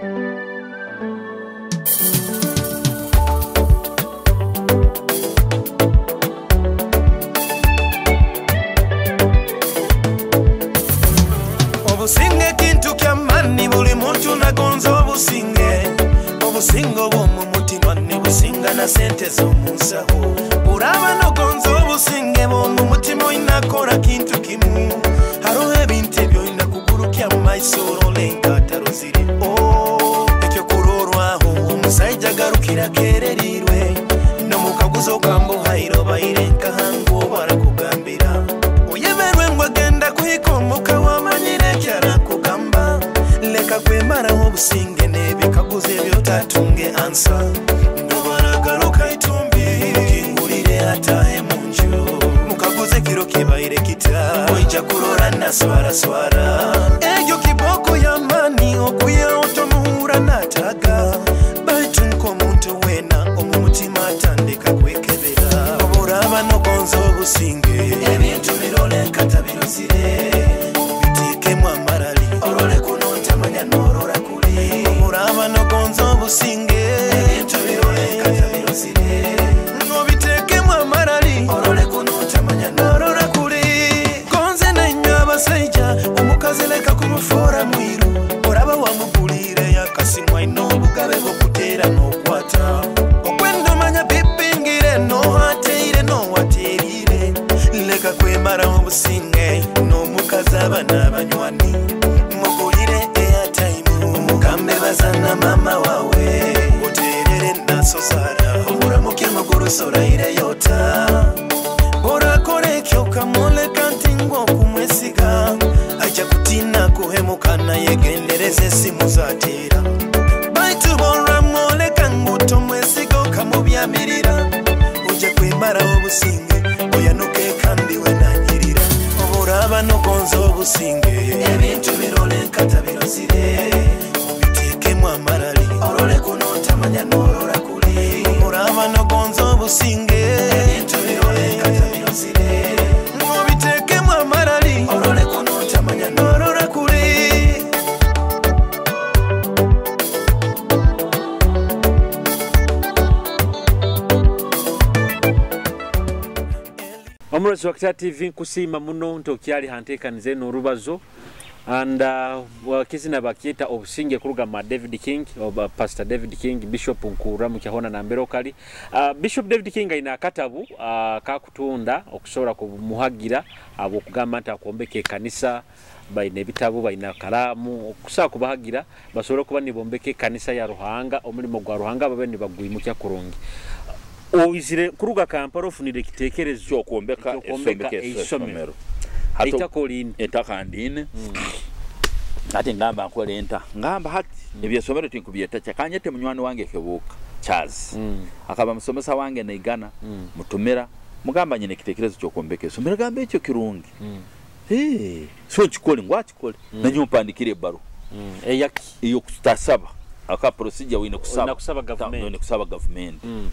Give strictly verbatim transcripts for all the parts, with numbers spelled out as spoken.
Obusinge kintu ky'amaani, buli muntu nagonza obusinge. Obusinge obw'omu mutima nibusinga na sente z'omu nsaho. Buraaba nogonza obusinge bw'omu mutima, oina kukora kintu kimu. Haroho ebintu ebi oina kugurukya mu maiso, orole nk'atarozire. Oh, ekyokurorwaho, omusaija agarukire akererirwe, n'omukaguzo okambuhaire obaire nkaha ngu obu arakugambira. Oyemerwe ngu agenda kuhika omuka, wamanyire eki arakugamba. Leka kwemaraho obusinge n'ebikaguzo ebi otatunge ansa. Nobu aragaruka itumbi, mukingulire ataahe mu nju. Mukaguze kiro kibaire kita, oija kurora naswaraswara. Egyo kibooko y'amaani, okwihaho tomuhurra naataaga. Baitu nk'omuntu weena, omu mutima atandika kwekebera. Obu oraaba nogonza obusinge, ebintu birole nka tabirozire. Biteekemu amarali, orole kunu ntamanya, noorora kuli. Obu oraaba nogonza obusinge, ebintu birole nka tabirozire. Obiteekemu amarali, orole kunu ntamanya, noorora kuli. Gonze na inywe abasaija, omukazi leka kumufoora mwiru. Oraaba wamuguliire akasimu, aine obugabe bw'okuteera n'okukwata. Okwenda omanya bipingire, n'ohateire, n'owateeriire. Leka kwemaraho obusinge n'omukazi, abaana, abanywani. Mugulire airtime, omugambe baza na maama waawe. Oteerere na sosara, omuramukye muguru, soraireyo ota? Orakora ekyo okamwoleka nti ngu okumwesiga, aija kutiina kuhemuka, nayegendereza esimu z'ateera. Baitu bworamwoleka ngu tomwesiga, okamubyamirira, oija kwemaraho obusinge, oyanuke kandi wenangirira. Obu oraaba nogonza obusinge, ebintu birole nka tabirozire, obiteekemu amarali, orole kunu ntamanya, noorora kuli. Oraaba nogonza obusinge, ebintu birole nka tabirozire, obiteekemu amarali, orole kunu ntamanya, noorora kuli. Omurozi wa Kitara T V, nkusiima muno nti okyali ha nteekaniza enu orubazo. And, uh, wa-, kizina bakyeta obusinge kuruga ma David King, oba Pastor David King, Bishop, nkuramukya hoona nambere okali. Uh, Bishop David King aine akatabu, uh, kakutunda okusobora kumuhagira, habw'okugamba nti akwombeka ekanisa, baine ebitabu, baine kalaamu, okusobora kubahagira, basobole kuba nibombeka ekanisa ya Ruhanga, omulimo gwa Ruhanga babe nibagwimukya kurungi. Oizire kuruga Kampala, ofunire ekiteekerezo ky'okwombeka eky'okwombeka eisomero. Eisomero. Hati eitaka oli-, eitaka ndiine. Mm. Hati ngamba nkole nta? Ngamba hati, mm, eby'esomero tinkubyetakya. Kanyete munywani wange Kebuuka, Charles. Mm. Akaba musomesa wange naigana, mm, mutumira, mugamba nyine ekiteekerezo ky'okwombeka eisomero. Gamba ekyo kirungi. Mm. Eh, so nkikole, ngu akikole. Mm. Nanyowe mpandikire ebbaruha. Mm. Eyaki? Ey'okutasaba. Aka procedure wine kusaba. Oyine kusaba gavumenti. Wine kusaba gavumenti. Mm.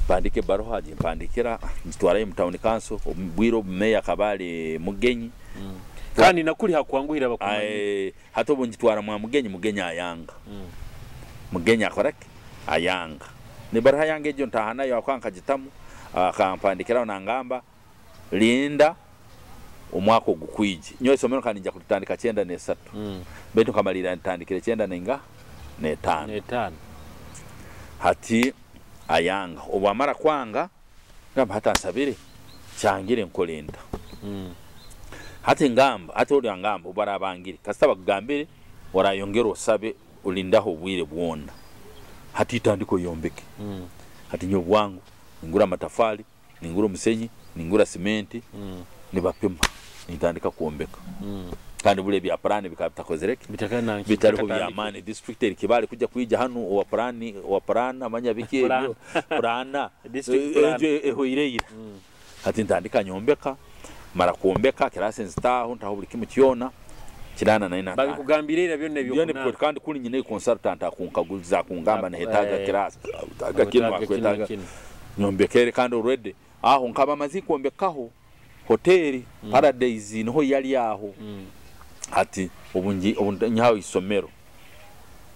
Mpandika ebbaruha, agimpandikira, ngitwarayo mu town council. Obu-, bwire obu meya akaba ali Mugenyi. Mm. Kandi nakuli hakwanguhira bakumanyire. Aye, hati obu ngitwara mwa Mugenyi, Mugenyi ayanga. Mm. Mugenyi akora ki? Ayanga. N'ebbaruha yange egyo ntaha nayo, akuba nkagitamu, akampandikiraho nangamba, "Linda omwaka ogukwija." Nyowe isomero nkaba ninja kulitandika kyenda n'esatu. Mm. Baitu nkamalirra ntandikire kyenda n'engaha? N'etaano. N'etaano. Hati ayanga. Obu amara kwanga, ngamba, "Hati ansabire, kyangire nkole nta?" Mm. Hati ngamba, hati oli angamba, obu arabangire, kasita bakugambire, orayongere osabe, olindaho obwire bwona. Hati itandika oyombeke. Mm. Hati nyowe bwangu, ningura amatafaali, ningura omusenyi, ningura simenti, mm, nibapima, nintandika kwombeka. Mm. Kandi buli ebya puraani bikaba bitakozere ki? Bitaka-, bitaliho bya maani. District eri Kibaale kuija kwija hanu, owa puraani, owa puraana, manya biki ebyo? Puraana. Puraana. District puraana. Eh, eh, ehoire ira. Mm. Hati ntandika nyombeka, mara kwombeka, kiraasi nzitaho, ntaho buli kimu kyona, kiraana naina. Babikugambira ira byona eby'okunaaba? Byona ebikora, kandi kuli nyine consultant akunkaguliza, akungamba, ah, nehetaga, eh, kiraasi, akwetaaga kinu, akwetaaga kinu, akwetaaga kinu. Nyombekere, kandi already aho nkaba maze kwombekaho hoteri, mm, Paradise, niho yali aho. Mm. Hati obu ngi-, obu nta-, nyihaho isomero.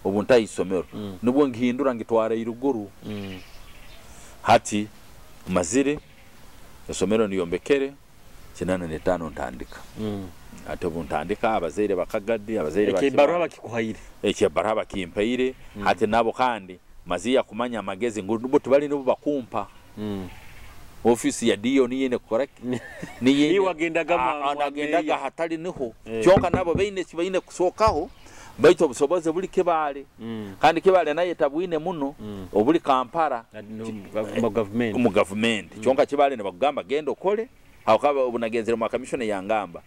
obu ntaha isomero, mm, nubwo ngihindura ngitwara iruguru. Mm. Hati mazire, esomero nyombekere, kinaana n'etaano ntandika. Mm. Hati obu ntandika, abazaire bakagadi, abazaire Ekyo bakibara. Ekyebaruha bakikuhaire? Ekyebaruha bakimpaire. Mm. Hati nabo kandi, maziya kumanya amagezi ngu, nubwo tibali nibo bakumpa. Mm. Office ya D O niyo ine kukora ki? Niyo ine. Iwe wagendaga Ah, ma-, ah, ma-, nagendaga meya. Hatali niho. Eh. Kyonka nabo baine eki baine kusookaho, baitu obusobozi buli Kibaale. Mm. Kandi Kibaale nayo etabwine muno, mm, obuli Kampala, Na-, no, ki-, mu gavumenti. Mu gavumenti. Mm. Kyonka Kibaale nibakugamba, "Genda okole." Habwokuba obu nagenzire mu kamishoni yangamba,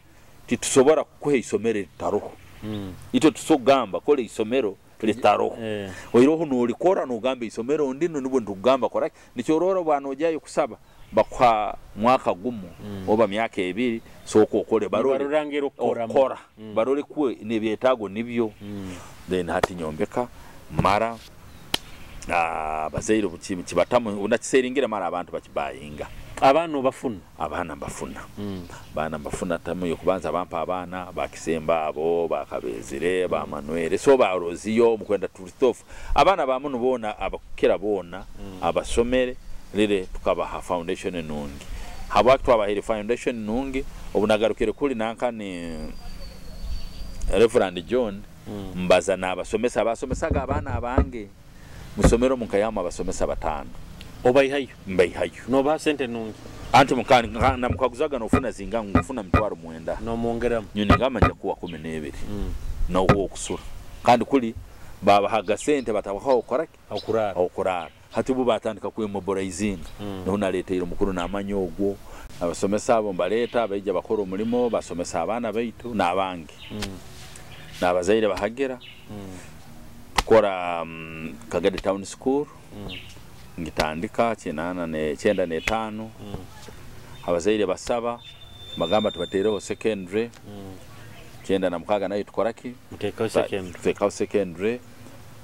"Titusobora kukuha isomero eritaroho." Mm. Itwe tusobora kugamba, "Kola isomero litaroho." Eh. Oiroho nolikora, nogamba, "Isomero ndinu, nubwo ndikugamba kora ki?" Nikyo orora obu nojayo kusaba, bakuha mwaka gumu, mm, oba myaka ebiri, sooka okole, barole. Nibarora ngeri okukoramu. Okukora. Mm. Barole kwe n'ebyetaago nibyo. Mm. Then hati nyombeka, mara, ah, abazaire obu ki-, kibatamu, obu nakiseringire mara abantu bakibayinga. Abaana obafuna? Abaana mbafuna. Mm. Abaana mbafuna tamu y'okubanza bampa abaana, ba Kisembo abo, ba Kabezire, ba, mm, Manuel. So ba Rozio, Mukwenda Tulistofu. Abaana ba munu boona, abakukira boona, mm, abasomere, rire tukabaha foundation enungi. Habwaki twabahaire foundation nungi? Obu nagarukire kuli nanka ni Reverend John, mm, mbaza n'abasomesa abasomesaga abaana abange. Mu isomero omu nkayamu abasomesa bataano. Obaihayo? Mbaihayo. Nobaha sente nungi? Anti muka-, nka-, namukaguzaga nofuna zingaha, ngu nfuna mitwaro mwenda. Nomwongeramu? Nyowe ningamba nja kuwa kumi n'ebiri. Mm. Naho okusura. Kandi kuli babahaga sente batabahaho okukora ki? Okuraara. Okuraara. Hati bo batandika kwemobilizinga. Mm. Nuho naleteire omukuru n'amanya ogwo. Abasomesa abo mbaleeta, baija bakora omulimo, basomesa abaana baitu n'abange. Mm. N'abazaire bahagira. Mm. Tukora, mm, Kagadi Town School. Mm. Ngitandika kinaana ne, kyenda n'etaano. Mm. Abazaire basaba, bagamba tubateereho secondary. Mm. Kyenda na mukaaga nayo tukora ki? Muteekaho Ta-, secondary. Tuteekaho secondary.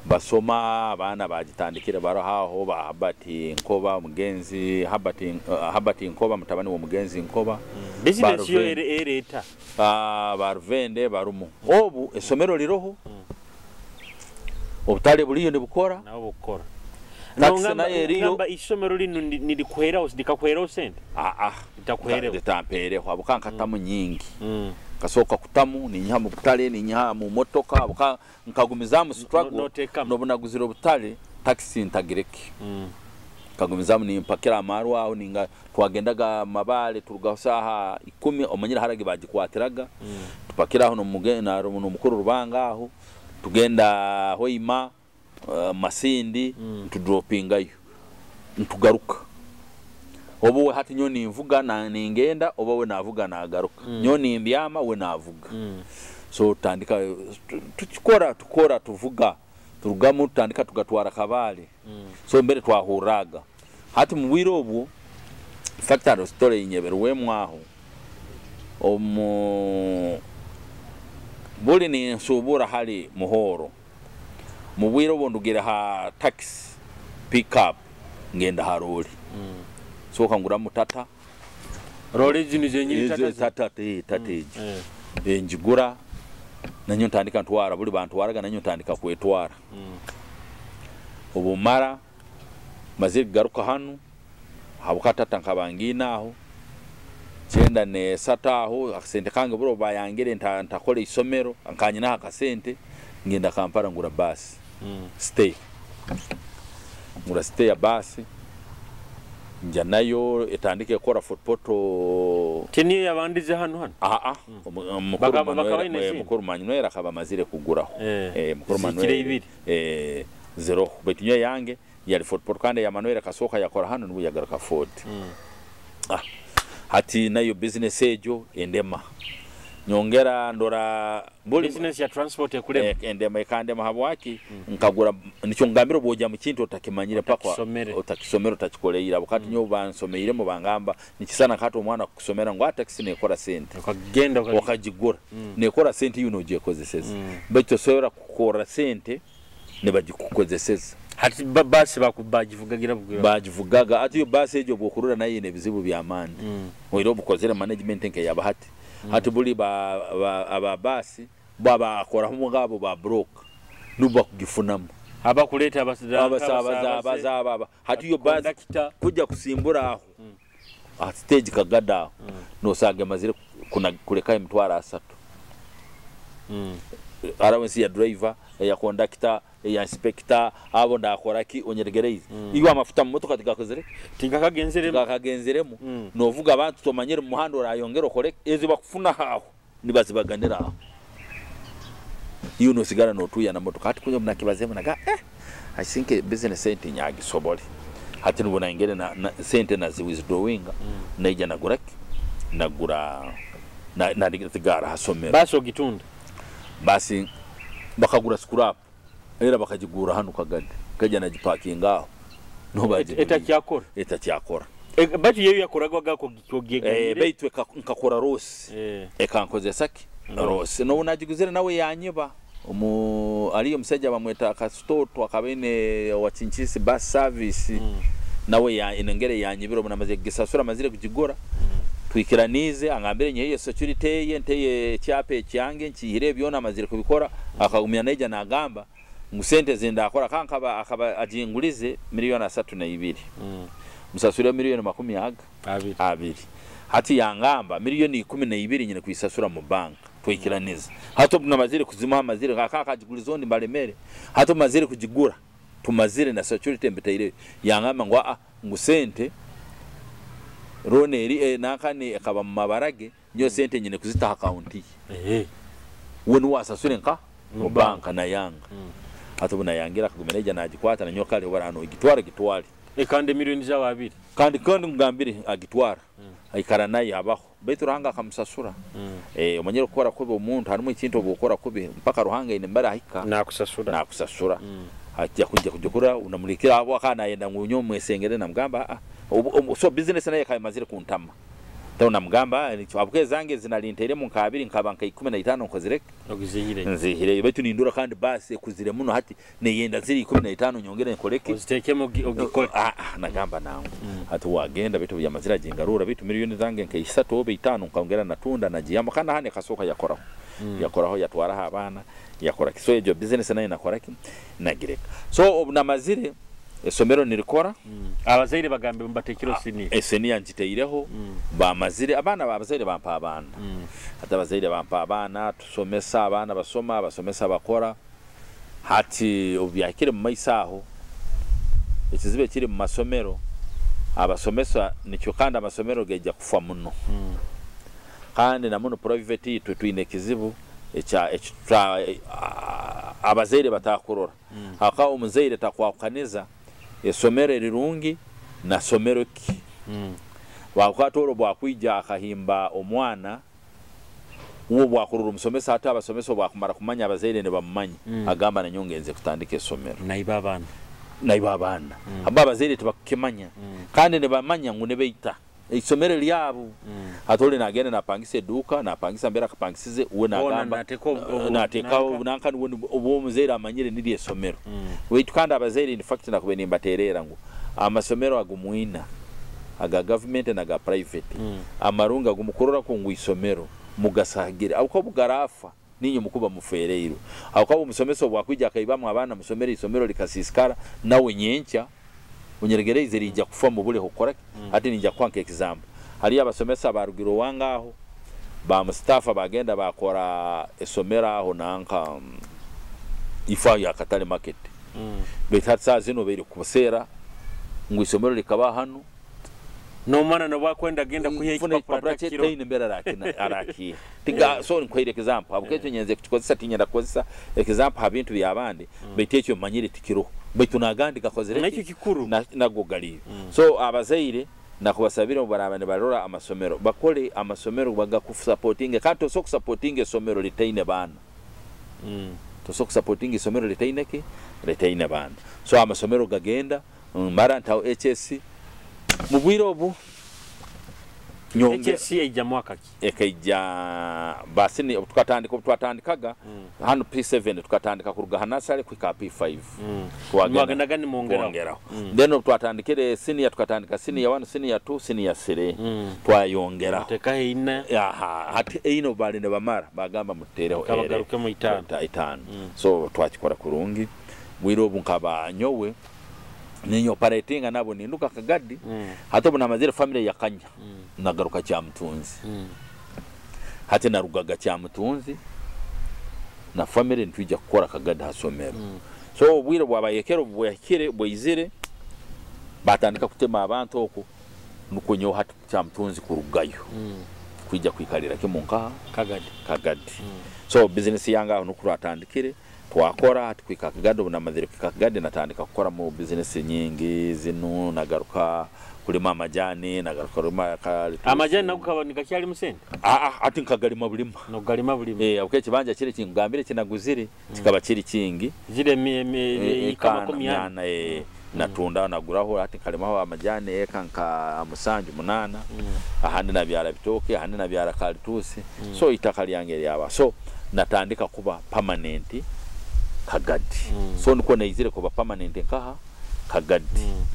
Basoma, abaana bagitandikire baroho aho, ba Herbert Nkoba, omugenzi, Herbert, uh, Herbert Nkoba, mutabani w'omugenzi Nkoba. Mm. Business yo Baruvende. Ere-, ere eta? Ah, ba Ruvende barumu. Obu, esomero liroho. Mm. Obutale buliyo nibukora. Nabo bukora. Taxi Nongamba, nayo eriyo. Ngamba isomero linu ni-, nilikuheraho, likakuheraho sente? Ah, ah. Litakuhereho. Lita-, litampereho. Habwokuba nkatamu nyingi. Mm. Nkasooka kutamu, ninyiha mu butale, ninyiha mu motoka, habwokuba nkagumizaamu struggle. No-, notekamu. N'obu naguzire obutale, taxi ntagireki. Mm. Nkagumizaamu nimpakira amaarwa aho, ninga-, twagendaga Mabaale, turugaho saaha ikumi, omanyire hara agi bagikwatiraga. Mm. Tupakira aho n'omuge-, na, n'omukuru Rubanga aho. Tugenda Hoima, eh, Masindi, mm, tudropingayo. Ntugaruka. Oba uwe hati nyowe ninvuga, na, ningenda, oba uwe navuga, nagaruka. Mm. Nyowe nimbyama, uwe navuga. Mm. So, tutandika, tu-, tukikora, tukora, tuvuga. Turugamu, tutandika, tugatwara Kabale. Mm. So, mbere twahurraga. Hati mu bwire obwo, in fact, haroho story enyeberwemu aho. Omu-, buli ninsuubura hali Muhooro, mu bwire obwo ndugire ha taxi, pick up, ngenda ha lory. Mm. Nsooka nguramu tata. Lory ezi nizo enyini, ezo tata zi-, tata, eh, tata egi. Mm, eh. Eh, ngigura, nanyo ntandika ntwara, buli bantwaraga, nanyo ntandika kwetwara. Mm. Obu mmara, mazire kugaruka hanu, habwokuba tata nkaba ngiine aho, kyenda n'esatu aho, akasente kange buli obu bayangire nta-, ntakora isomero, nkanyinaho akasente, ngenda Kampala ngura bus. Mm. Stay. Ngura stay ya bus, nja nayo, etandika ekora Fort Portal. Tiniyo yabandize hanu hanu? Ah, ah. Mm. Omu-, omu-, mukuru Manuel, bakaba baine eh, esente? Mukuru Manuel akaba amazire kuguraho. Eh, eh, mukuru zikira Manuel, ibiri? Eh, ziroho. Baitu nyowe eyange, yali Fort Portal, kandi eya Manuel Kasooka yakora hanu, nubwo yagaruka Fort. Mm. Ah, hati nayo business egyo endema. Nyongera ndora buli business ya transport ekulema? Eh, endema, ekandema habwaki? Mm. Nkagura, nikyo ngambira, obu ogya mu kintu otakimanyire, mpaka otakisomere, otakisomere, otakikoleire. Habwaki? Mm. Nyowe bansomeiremu, bangamba, nikisana nkati omwana kukusomera ngu, "Ah, taxi nekora sente." Okagenda, okagi- Okagigura. Mm. Nekora sente, iwe nogyekozeseza. Mm. Baitu tosobora kukora sente nibagikukozeseza. Hati ba-, bus baku-, bagivugagira bugira? Bagivugaga. Hati yo bus egyo obwokurora nayo eine ebizibu by'amaani. Mm. Oihireho obukozere management nk'eyaba hati. Mm. Hati buli ba, ba, aba bus, bo abakoramu abo ba broke. nubo bakugifunamu. Abakuleeta abas-, Abasa-, abasabaze, abaza-, abaza-, aba-, aba. Hati yo bus bakondakita. Kujja kusimbura aho. Mm. Ha stage Kagadi aho. Mm. Nosanga emazire kuna-, kulekaho emitwaro asatu. Mm. Allowance ya driver, eya conductor, eya inspector, abo ndakora ki, onyeregereize? Mm. Iwe amafuta mu motoka tigakozere? Tigakagenzeremu. Tigakagenzeremu. Mm. Novuga abantu tomanyire mu muhanda orayongere okole ki? Ezi bakufuna aho. Nibazibaganira aho. Iwe nosigara notuya na motoka. Hati kunya obu nakibazemu naga, eh, I think business sente nyagisobole. Hati nubwo nayongere na, na, sente nazi withdrawinga, mm, naija nagura ki? Nagura, na, na, nasigara ha somero. Basi ogitunda? Basi bakagura scrap. Era bakagigura hanu Kagadi. Kaija nagipakinga aho. No Et-, bagigura. Etakyakora? Etakyakora. E, baitu yeyo yakoraga gako gi-, kogyegaire? Eh, baitu eka-, nkakora loss. Eh. Ekankozesa ki? Mm. Loss. N'obu nagiguzire nawe yanyiba. Omu-, aliyo omusaija bamweta Kasitoto, akaba aine owa Kinkiisi bus service. Mm. Nawe ya-, ine ngeri yanyibire, obu namazire kugisasura, mazire kugigura. Mm. Twikiraniize, angambire nyeyo security eye, nteye ekyapa ekyange, nkiihire byona, amazire kubikora. Mm. Akagumya naija nagamba, ngu sente zindakora, kandi akaba, akaba agingulize miliyoni asatu na ibiri. Mm. Musasure miliyoni makumi aga? Abiri. Abiri. Hati yangamba, miliyoni ikumi na ibiri nyine kwisasura mu bank. Twikiranize. Hati obu namazire kuzimuha, amazire, aka-, akagiguliza ondi mbalemere. Hati obu mazire kugigura, tumazire na security mbitaireyo. Yangamba ngu, "Ah, ah, ngu sente, loan eri, eh, nankani ekaba mu mabara ge." Nyowe sente nyine kuzita ha account ye. Ehe. We nuwe asasule nka? Mu bank. Mu bank, nayanga. Mm. Hati obu nayangire, akagumya naija nagikwata, na nyowe kale, ora hanu, gitwara, gitwale. E, kandi emiliyoni zaawe abiri? Kandi, kandi nkugambire, agitwara. Mm. Aikara nayo, abaho. Baitu Ruhanga akamusasura. Mm. Eh, omanyire okukora kubi omuntu, harumu ekintu obu okora kubi, mpaka Ruhanga aine mbere ahika. Nakusasura. Nakusasura. Mm. Hati akugya kugikora, unamulikira abo, akaba nayenda ngu nyowe mwesengere, namugamba, "Ah, ah." Obu, obu, so business nayo ekaba emazire kuntama. Taho namugamba, "Ah, nikyo, habwokuba ezange ezi nali ntairemu nka abiri, nkaba nka ikumi na itaano nkozire ki?" Ogizihireyo. Nzihireyo. Baitu nindora kandi bus ekuzire muno hati, neyenda ziri ikumi na itaano nyongere nkole ki? Ozitekemu ogi-, ogikole. Ah, ah, nagamba nangu. Mm. Hati wagenda, baitu obu yamazire agingarura, baitu miliyoni zange nka isatu oba itaano nkongera natunda, nagihamu. Kandi hanu ekasooka yakoraho. Mm. Yakoraho, yatwaraho abaana, yakora ki? So, egyo business nayo nakora ki? Nagireka. So, obu namazire, esomero nirikora. Mm. Abazaire bagambe mubatekereho siniya. Ah, esiniya ngitaireho, mm, bamazire, abaana ba-, abazaire bampa abaana. Mm. Hati abazaire bampa abaana, tusomesa, abaana basoma, abasomesa bakora. Hati obu byahikire mu maiso aho, ekizibu ekiri mu masomero, abasomesa nikyo, kandi amasomero gaija kufa muno. Mm. Kandi na muno private itwe twine ekizibu ekya, ekya, a-, abazaire batakurora. Mm. Habwokuba omuzaire takwahukaniza esomero erirungi na somero ki. Mm. Habwokuba ati obu bwakwija akahimba omwana, uwe bwakurora omusomesa, hati abasomesa obu bakumara kumanya abazaire nibamumanya, mm, agamba, "Na nyowe ngenze kutandika esomero." Naiba abaana. Naiba abaana. Mm. Habwokuba abazaire tibakukimanya. Mm. Kandi nibamanya ngu nibaita isomero lyabo. Mm. Hati oli nagenda napangisa eduuka, napangisa mbere akapangisize, uwe nagamba, nateeka obu-, obu-, nateekaho nanka. Nanka niwe ni-, obu omuzaire amanyire niryo esomero. Mm. Baitu kandi abazaire, in fact, nakubaire nimbateerera ngu amasomero agu mwina, aga government naga private, mm, amarungi agu mukurora ku ngu isomero, mugasagire. Habwokuba obu garaafa, niinywe mukuba mufeereirwe. Habwokuba omusomesa obu akwija akaibamu abaana mu somero, isomero likasiisikara, nawe nyenkya, onyeregereize, liija kufa mu buleho kukora ki? Mm. Hati ninja kuha nk'ekizampo. Haliyo abasomesa abarugire owange aho, bamusitaafa, bagenda bakora esomero aho nanka, mm, ifa ya Katale Market. Mm. Baitu hati saaha zinu obaire kubuseera ngu isomero likaba hanu, n'omwana nobu akwenda agenda kwiha ekipapura kye, taine mbere arakina-, arakiha. Tiga-, yeah. So, nkuhaire example. Habwokuba ekyo nyenze kukikozesa, tinyenda kukozesa example ha bintu by'abandi, mm, baitu ekyo mmanyire tikiroho. Baitu n'agandi gakozere ki? Nakyo kikuru. Na-, nago galiyo. Mm. So, abazaire, nakubasabire obu baraaba nibarora amasomero, bakole amasomero bagakusapotinge. Kandi tosobora kusapotinga esomero litaine baana. Mm. Tosobora kusapotinga isomero litaine ki? Litaine baana. So, amasomero gagenda, mm, mara ntaho H S. Mu bwire obu, Nyongera. H S C yaija mwaka ki? Ekaija ba sini-, obu tukatandika, obu twatandikaga, hanu P seven tukatandika kuruga ha nursery kuhika ha P five. Mm. Twagenda Mwagendaga nimwongeraho? Kwongeraho. Mm. Then obu twatandikire senior, tukatandika senior one, senior two, senior three. Mm. Twayongeraho. Mutekaho ina? Aha, hati ina obu baali nibamara, bagamba mutereho ere. Kabagaruke mu itaano. Ita-, itaano. Mm. So, twakikora kurungi. Bwire obu nkaba nyowe, ninyo operatinga nabo ninduga Kagadi. Mm. Hati obu namazire family ya Kanya, mm, nagaruka Kyamutunzi. Mm. Hati narugaga Kyamutunzi na family nitwija kukora Kagadi ha somero. Mm. So, obwire bwabayekera obu bwahikire, bwaizire, batandika kutema abantu oku, nukwo nyowe hati Kyamutunzi kurugayo. Mm. Kwija kwikalira kimu nkaha? Kagadi. Kagadi. Mm. So, business yange aho nukwo atandikire. Twakora, hati kwika Kagadi, obu namazire kwika Kagadi, natandika kukora mu business nyingi zinu, nagaruka kulima amajani, nagaruka kulima kali tusi. Amajani nago gakaba nigakyalimu sente? Ah, ah, hati nkagalima bulima. Nogalima bulima? Eh, habwokuba ekibanja kiri kinkugambire kinaguzire, mm, kikaba kiri kingi. Ziri emi-, emi-, eh, eka ikama kumi ana. Ana, eh. Mm. Natundaho, naguraho, hati nkalimaho amajani eka nka musanju, munaana. Mm. Ahandi nabyara bitooke, ahandi nabyara kalituusi. Mm. So, itaka lyange lyaba. So, natandika kuba permanent Kagadi. Mm. So, nukwo naizire kuba permanent nkaha? Kagadi. Mm.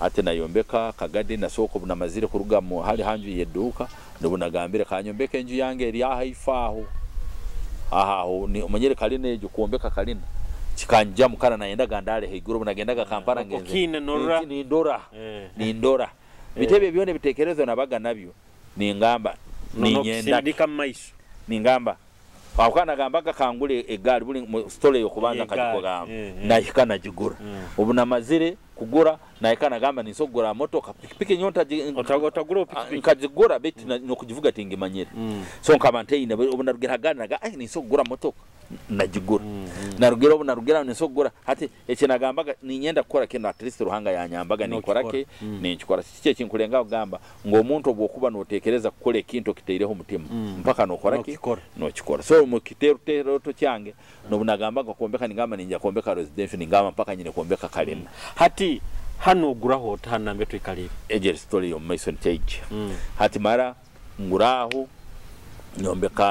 Hati nayombeka Kagadi, nasooka obu namazire kuruga mu, hali hanju y'eduuka, Nubwo nagambire, "Kanyombeke enju yange eri aha haife aho." Aha aho, ni, omanyire kalina egyo, kwombeka kalina. Kikanjamu kara nayendaga ndale haiguru, obu nagendaga Kampala ngenze. Okiine norora? Nindora. Eh. Nindora. Eh. Bintu ebyo byona ebitekerezo nabaga nabyo. Ningamba, no, no, ninyenda ki? Kusindika mu maiso. Ningamba, Habwokuba nagambaga kangule egaali, buli mu story y'okubanza nkagikugamba. Eh, eh. Nahika nagigura. Mm. Obu namazire kugura, nahika nagamba, "Ninsobora kugura motoka." Pikipiki nyowe ntagi-, Ota-, otagura pikipiki? Nkagigura, baitu na, n'okugivuga tingimanyire. Mm. So, nkaba ntaine, obu narugire ha gaali, naga-, "Ai, ninsobora kugura motoka." Nagigura. Mm, mm. Narugire obu narugire aho, ninsobora kugura. Hati, Eki nagambaga, ninyenda kukora kinu, at least Ruhanga yanyambaga, ninkora ki? Nokikora. Mm. Ninkikora. Kiki ekinkulengaho kugamba ngu omuntu obu okuba notekereza kukora ekintu okitaireho omutima, mm, mpaka nokora ki? Nokikora. Nokikora. So, omu kiteeroteeroto kyange, nobu nagambaga kwombeka, ningamba ninja kwombeka residential, ningamba mpaka nyine kwombeka kalina. Mm. Hati, hanu oguraho ota hanu nambere twikaliire? Egyo eri story y'omu maiso nikyaija. Mm. Hati mara, Ngura aho, nyombeka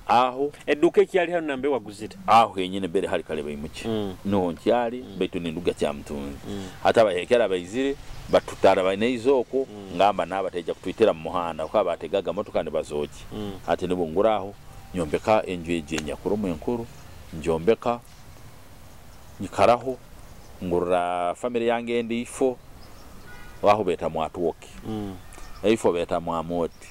aho. Eduuka ekyali hanu nambere waguzire? Aho henyini mbere hali kale baimuki. Mm. Nuho nkyali, mm, baitu ninduga Kyamutunzi. Mm. Hati abahekera baizire, batutara bainaizo okwo, mm, ngamba nabo bataija kutwitira mu muhanda, habwokuba bategaga motoka nibazookya. Mm. Hati nubwo ngura aho, nyombeka enju egi enyakurumu enkuru, ngyombeka, Nyikaraho, ngurra family yange endi ifo, aho beeta Mwatwoki. Mm. Ifo beeta Mwamoti.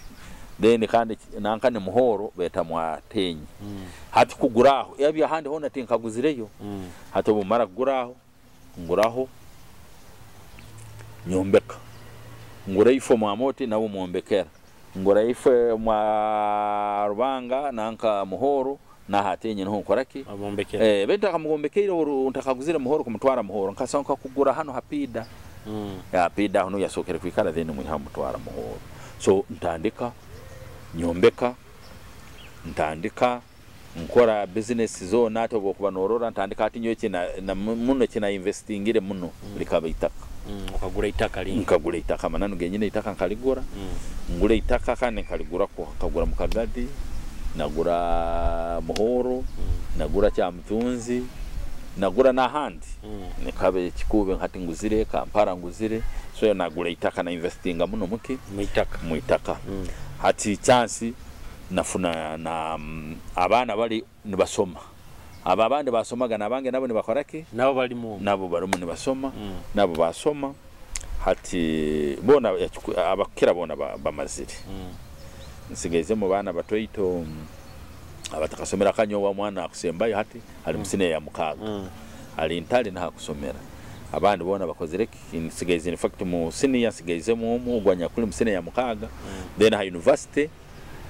Then kandi ki-, nanka ni Muhoro beeta Mwatenyi. Mm. Hati kugura aho, ebyo ahandi hoona tinkaguzireyo. Mm. Hati obu mmara kugura aho, nguraho, nyombeka. Ngura ifo Mwamoti, nawe mwombekera. Ngura ife mwa Rubanga, nanka Muhoro, naha Atenyi nuho nkora ki? Abombekere. Eh, baitu ntakamubombekeire oru-, ntakaguzire Muhoro kumutwara Muhoro. Nkasanga nkakugura hanu ha Pida. Mm. Ya, Pida aho nuho yasookere kwikara, then mwihaho mutwara Muhoro. So, ntandika, nyombeka, ntandika, Nkora business zoona, hati obu okuba noorora, ntandika hati nyowe eki na, na, muno eki na investingire muno, mm, likaba itaka. Mm, okagura itaka lingi? Nkagura itaka, amananu genyini itaka nkaligura. Mm. Ngura itaka kandi nkaligura kwo. Nkagura mu Kagadi, nagura Muhoro, mm, nagura Kyamutunzi, nagura n'ahandi. Mm. Nikaba ekikuube hati nguzire, Kampala nguzire. So, nagura itaka, na investinga muno muki? Mu itaka. Mu itaka. Mm. Hati chance, Nafuna na, mm, abaana bali nibasoma. Abo abandi basomaga n'abange nabo nibakora ki? Nabo balimu. Nabo balimu nibasoma, mm, nabo basoma. Hati boona, yakiku-, abakukira boona ba-, bamazire. Mm. Nsigaizemu baana batoito, mm, abatakasomere. Ka nyowe omwana akusembayo hati, ali mu, mm, senior ya mukaaga. Mm. Ali Ntale niho akusomera. Abandi boona bakozire ki? Nsigaize, in fact, mu senior nsigaizemu omu, ogu anyakuli mu senior ya mukaaga. Mm. Then ha university,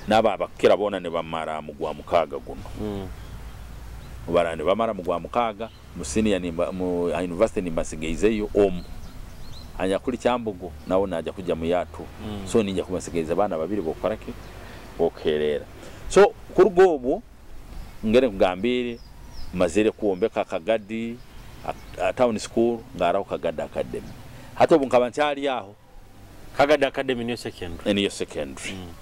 N'abo abakukira boona nibamara mu gwa mukaaga gunu. Mm. Obu baraaba nibamara mu gwa mukaaga, mu senior nimba, mu, ha university nimba nsigaizeyo omu. Anyakuli Kyambogo, nawe naija kwija mu year two. Mm. So, ninyija kuba nsigaize baana babiri b'okukora ki? B'okuheerera. So, kuruga obwo, ngende nkugambiire, mmazire kwombeka Kagadi, a, a, town school, ngarraho Kagadi Academy. Hati obu nkaba nkyali aho, Kagadi Academy niyo secondary. Eh, niyo secondary. Mm.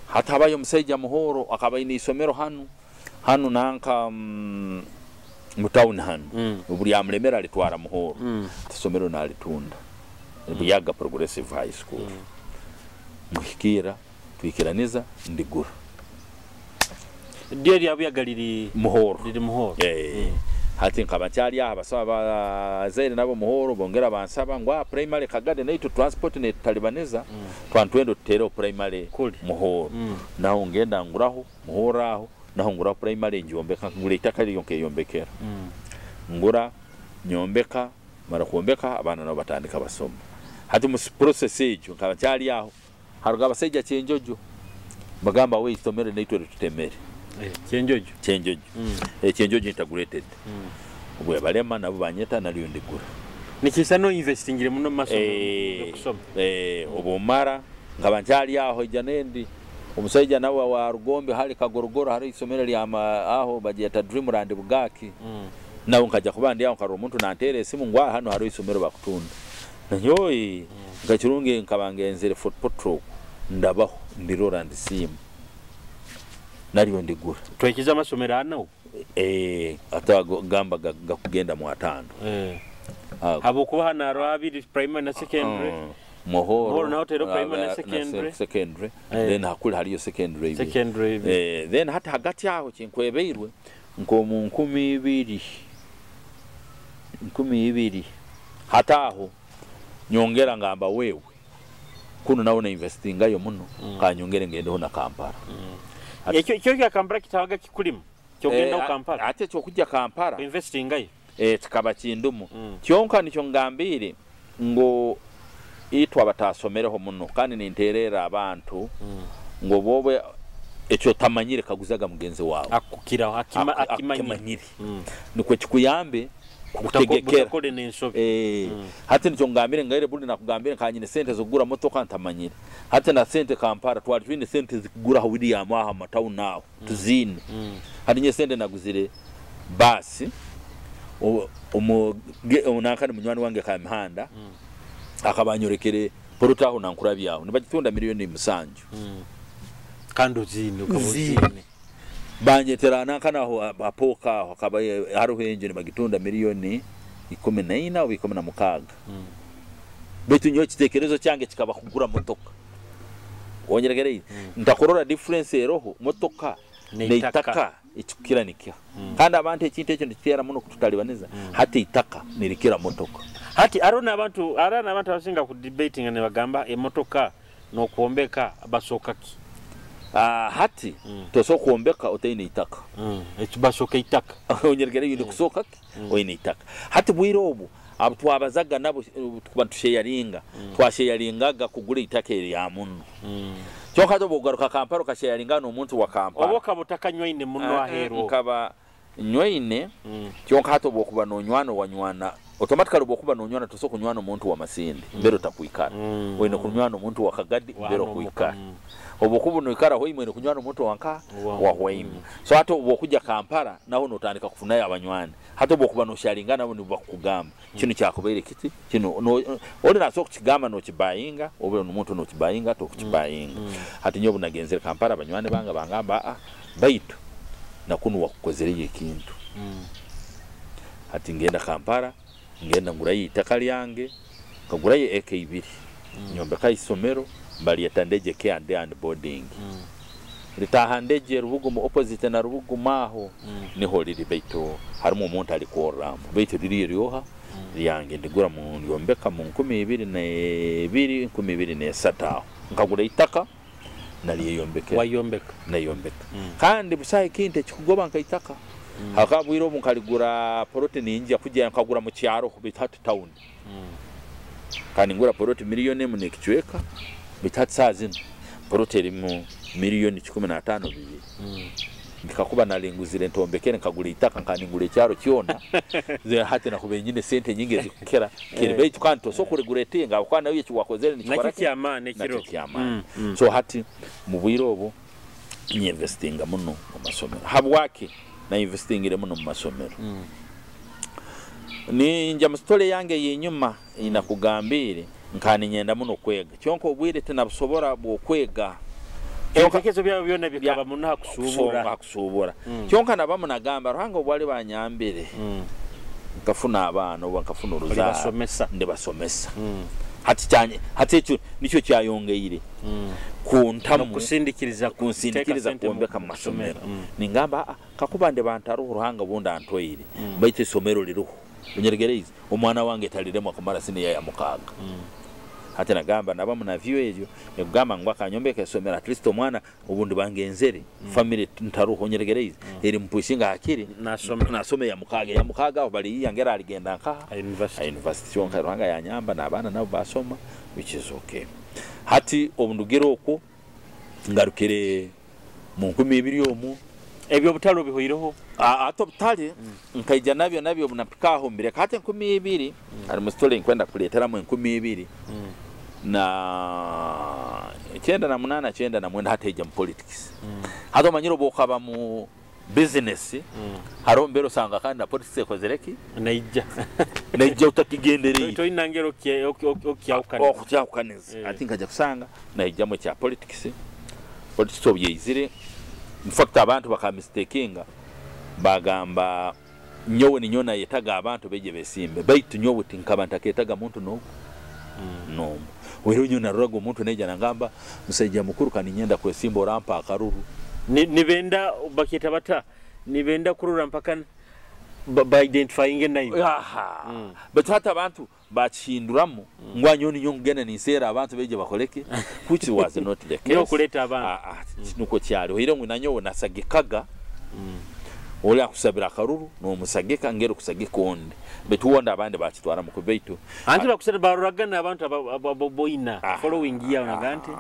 Hati habayo omusaija Muhoro, akaba aine isomero hanu, hanu nanka, mm, mu town hanu. Mm. Obu lyamulemera, alitwara Muhoro. Mm. Isomero nalitunda. Mm. Buyaga Progressive High School. Mm. Muhikirra, twikiraniza, ndigura. Lyo erya Buyaga liri Muhoro. Liri Muhoro. Eh. Mm. Hati nkaba nkyali aho, abasaba abazaire nabo Muhoro, bongera bansaba ngu, "Ah, primary Kagadi naitu transport netutalibaniza, mm, twa nitwenda otutereho primary Muhoro." Mm. Naho ngenda nguraho, Muhoro aho, naho nguraho primary ngyombeka, ngura itaka lyo nkeyombekera. Mm. Ngura, nyombeka, mara kwombeka, abaana nabo batandika basoma. Hati mu s-, process egyo, nkaba nkyali aho, haruga abasaija Kyenjojo, bagamba, "We, isomero naitwe litutemere." Eh, Kyenjojo. Kyenjojo. Mm. Eh, Kyenjojo Integrated. Mm. Obwebalema, nabo banyeta, nalyo ndigura. Nikiisana oinvestingire muno mu masomero, eh, okusoma. Eh, mm, obumara, nkaba nkyali aho, ija nendi, omusaija nawe wa Rugombe, hali Kagorogoro, hali isomero lya ma-, aho, bagyeta Dreamland Bugaki. Mm. Nawe nkajja kuba ndi aho, nkarora omuntu nanteera esimu ngu, "Ah, hanu haroho isomero bakutunda." Na nyowe, mm, nka kirungi nkaba ngenzere Fort Portal, ndabaho, ndirora, ndisiima. Nalyo ndigura. Twaikiriza amasomero ana obu? Eh, ate ago gamba ga-, gakugenda mu ataano. Eh. Ago. Habwokuba hanu haroho abiri, primary na secondary. Ah, Muhoro, Muhoro naho teroho primary na ah, na se-, secondary. Secondary. Eh. Then hakuli haliyo secondary ibiri. Secondary ibiri. Eh, then hati hagati aho kinkwebeirwe, nk'omu nkumi ibiri, nkumi ibiri. Hati aho, nyongera ngamba, "Wewe, kunu nawe na investingayo muno, mm, kanyongere ngendeho na Kampala." Mm. Hati ekyo, ekyo kya Kampala kitabaga kikulimu? Ky'ogendaho eh, Kampala? Hati eky'okugya Kampala, investingayo? Eh, kikaba kindumu. Mm. Kyonka nikyo ngambiire, ngu itwe abatasomereho muno, kandi ninteererra abantu, mm, ngu obwoba ekyo otamanyire, kaguzaga mugenzi waawe. Akukiraho, akima-, aku-, akimanyire. Akimanyire. Mm. Nukwo kikuyambe kutegekera. Butakole n'ensobi. Eh, mm, hati nikyo ngambire, ngaire buli nakugambire, nkanyine sente z'okugura motoka ntamanyire. Hati na sente Kampala, twali twine sente zikugura ha William aho, ha matauni aho. Mm. Tuziine. Mm. Hati nyowe sente naguzire bus, o-, omu-, ge-, omu-, nanka ni munywani wange Kamihanda, mm, akaba anyorekere poloti aho na Nkurabya aho, nibagitunda miliyoni musanju. Mm. Kandi oziine, okaba oziine. Nziine. Banyetera nanka naho ha, ha pooka aho, hakaba, eh, haroho enju nibagitunda miliyoni ikumi na ina oba ikumi na mukaaga. Mm. Baitu nyowe ekiteekerezo kyange kikaba kugura motoka. Onyeregereire? Mm. Ntakurora difference eroho, motoka n'itaka. N'itaka, ekikukira nikiha. Mm. Kandi abantu ekintu ekyo nikiteera muno kututalibaniza, mm, hati itaka nirikira motoka. Hati, haroho n'abantu, haroho n'abantu abasinga kudebatinga nibagamba, emotoka n'okwombeka basooka ki? Ah, hati, mm, tosobora kwombeka otaine itaka. Mm, eki basooka itaka. Onyeregereire, oine, mm, kusooka ki? Mm. Oine itaka. Hati bwire obu, abo twabazaga nabo, eh, tukuba nitusheyaringa, mm, twasheyaringaga kugura itaka erya muno. Mm. Kyonka hati obu okugaruka Kampala, okasheyaringa n'omuntu wa Kampala. Obu okaba otakanywaine muno, ah, aheeru, nkaba nywaine, mm, kyonka hati obu okuba nonywana, owanywana, automatically obu okuba nonywana, tosobora kunywana omuntu wa Masindi, mm, mbere otakwikara. Mm. Oine kunywana omuntu wa Kagadi, wa mbere hanu okwikara. Mm. Obu okuba noikara Hoima, oine kunywana omuntu wa nka, wa, wa Hoima. Mm. So hati obu okugya Kampala, naho notandika kufunayo abanywani. Hati obu okuba nosharinga nabo, nibakugamba, mm, "Kinu kyakubaire kiti, kinu," no-, oli nasobora kukigamba, nokibayinga, oba omuntu nokibayinga, tokukibayinga. Mm. Mm. Hati nyowe obu nagenzere Kampala, abanywani bange bangamba, "Ah, ah, baitu, na kunu wakukozereyo ekintu." Mm. Hati ngenda Kampala, ngenda ngurayo itaka lyange, nkagurayo eka ibiri. Mm. Nyombekaho isomero, balyeta Ndege Care and Day and Boarding. Mm. Litaaha Ndege Rubuguma, opposite na Rubuguma aho, mm, niho liri, baitu harumu omuntu alikworramu. Baitu liri eryoha, mm, lyange, ndigura mu, ndyombeka mu nkumi ibiri na ibiri, nkumi ibiri n'esatu aho. Nkagura itaka, nalyeyombekera. Wayombeka? Nayombeka. Mm. Kandi busaho ekintu ekikugoba nka itaka. Mm. Habwokuba bwire obu nkaligura poloti, ninja kugya nkagura mu kyaro, baitu hati town. Mm. Kandi ngura poloti miliyoni emu n'ekicweka, baitu hati saaha zinu poloti eri mu miliyoni kikumi n'ataano bibiri. Mm. Nkakuba nali nguzire ntombekere, nkagura itaka, nkandi ngura ekyaro kyona. Ze hati nakubaire nyine sente nyingi ezikukira kiri, eh, baitu kandi tosobora kuregretinga, habwokuba nawe eki wakozere nikikora ki? Nakyo kyamaani, nakyo ekiro kyamaani. Mm, mm. So hati, mu bwire obu, nyinvestinga muno mu masomero. Habwaki nainvestingire muno mu masomero? Mm. Ninja mu story yange ey'enyuma, ei nakugambiire, Nkaba ninyenda muno kwega. Kyonka obwire tinabusobora bw'okwega. Kyonka Ebitekerezo byawe byona bikaba muno ha kusuubura. Kusonga, ha kusuubura. Mm. Kyonka nabamu nagamba, "Ruhanga obu aliba anyambire, mm, nkafuna abaana, oba nkafuna oruzaaro, ndibasomesa." Ndibasomesa. Mm. Hati kyanye-, hati ekyo nikyo kyayongeire, mm, kuntamu, n'okusindikiriza kunsindikiriza kuteeka sente mu kwombeka mu masomero. Masomero. Mm. Ningamba, "Ah, ah, kakuba ndiba ntaroho, Ruhanga obundi antwaire, mm, baitu isomero liroho." Onyeregereize? Omwana wange taliremwa kumara siniya ya mukaaga. Mm. Hati nagamba, nabamu na view eryo, ekugamba ngu akanyombeka esomero, at least omwana obu ndiba ngenzere, mm, family ntaroho, onyeregereize, mm, eri mupushinga hakiri, nasoma, nasoma eya mukaaga, eya mukaaga aho bali iya ngeri aligenda nkaha? Ha university. Ha university. Kyonka Ruhanga yanyamba, n'abaana nabo basoma, which is okay. Hati obu ndugire okwo, ngarukire mu nkumi ibiri omu. Ebyo obutale obihoireho? A-, ati obutale, mm, nkaija nabyo, nabyo obu napika aho mbireka. Hati enkumi ibiri, mm, hali mu story nkwenda kuleteramu enkumi ibiri. Mm. Na kyenda na munaana, kyenda na mwenda, hati aija mu politics. Mm. Hati omanyire obu okaba mu business, mm, haroho mbere osanga kandi na politics ekozere ki? Naija. Naija otakigendereire. Toina ngeri okye-, okye-, okye-, okyahukaniza. Okukyahukaniza. Eh. Hati nkaija kusanga naijamu ekya politics. Politics obu yaizire, in fact, abantu bakamistakinga, bagamba nyowe ninyowe nayetaga abantu baije besimbe, baitu nyowe tinkaba ntaketaga muntu n'ogu. Mm. N'omu. Oihireho nyowe naroraga omuntu naija nangamba, "Musaija mukuru, ka ninyenda kwesimba, orampa akaruru." Ni-, nibenda, bakyeta bata? Nibenda kurora mpaka n-, ba, ba identifyinge naiwe. Aha. Mm. Baitu hati abantu bakihinduramu, mm, ngu nyowe ninyowe nkugenda ninseera abantu baije bakole ki? Which was not the case. Nyowe kuleeta abantu. Ah, ah, mm, nukwo kyali. Oihireho ngu na nyowe nasagikaga, mm, oli akusabira akaruru, nomusagika, ngeri kusagika ondi. Baitu ondi abandi bakitwaramu kubi, baitu, anti ah, bakusaba baroraga n'abantu aba, aba, aba, boina, ah, following yawe, ah, naga nti,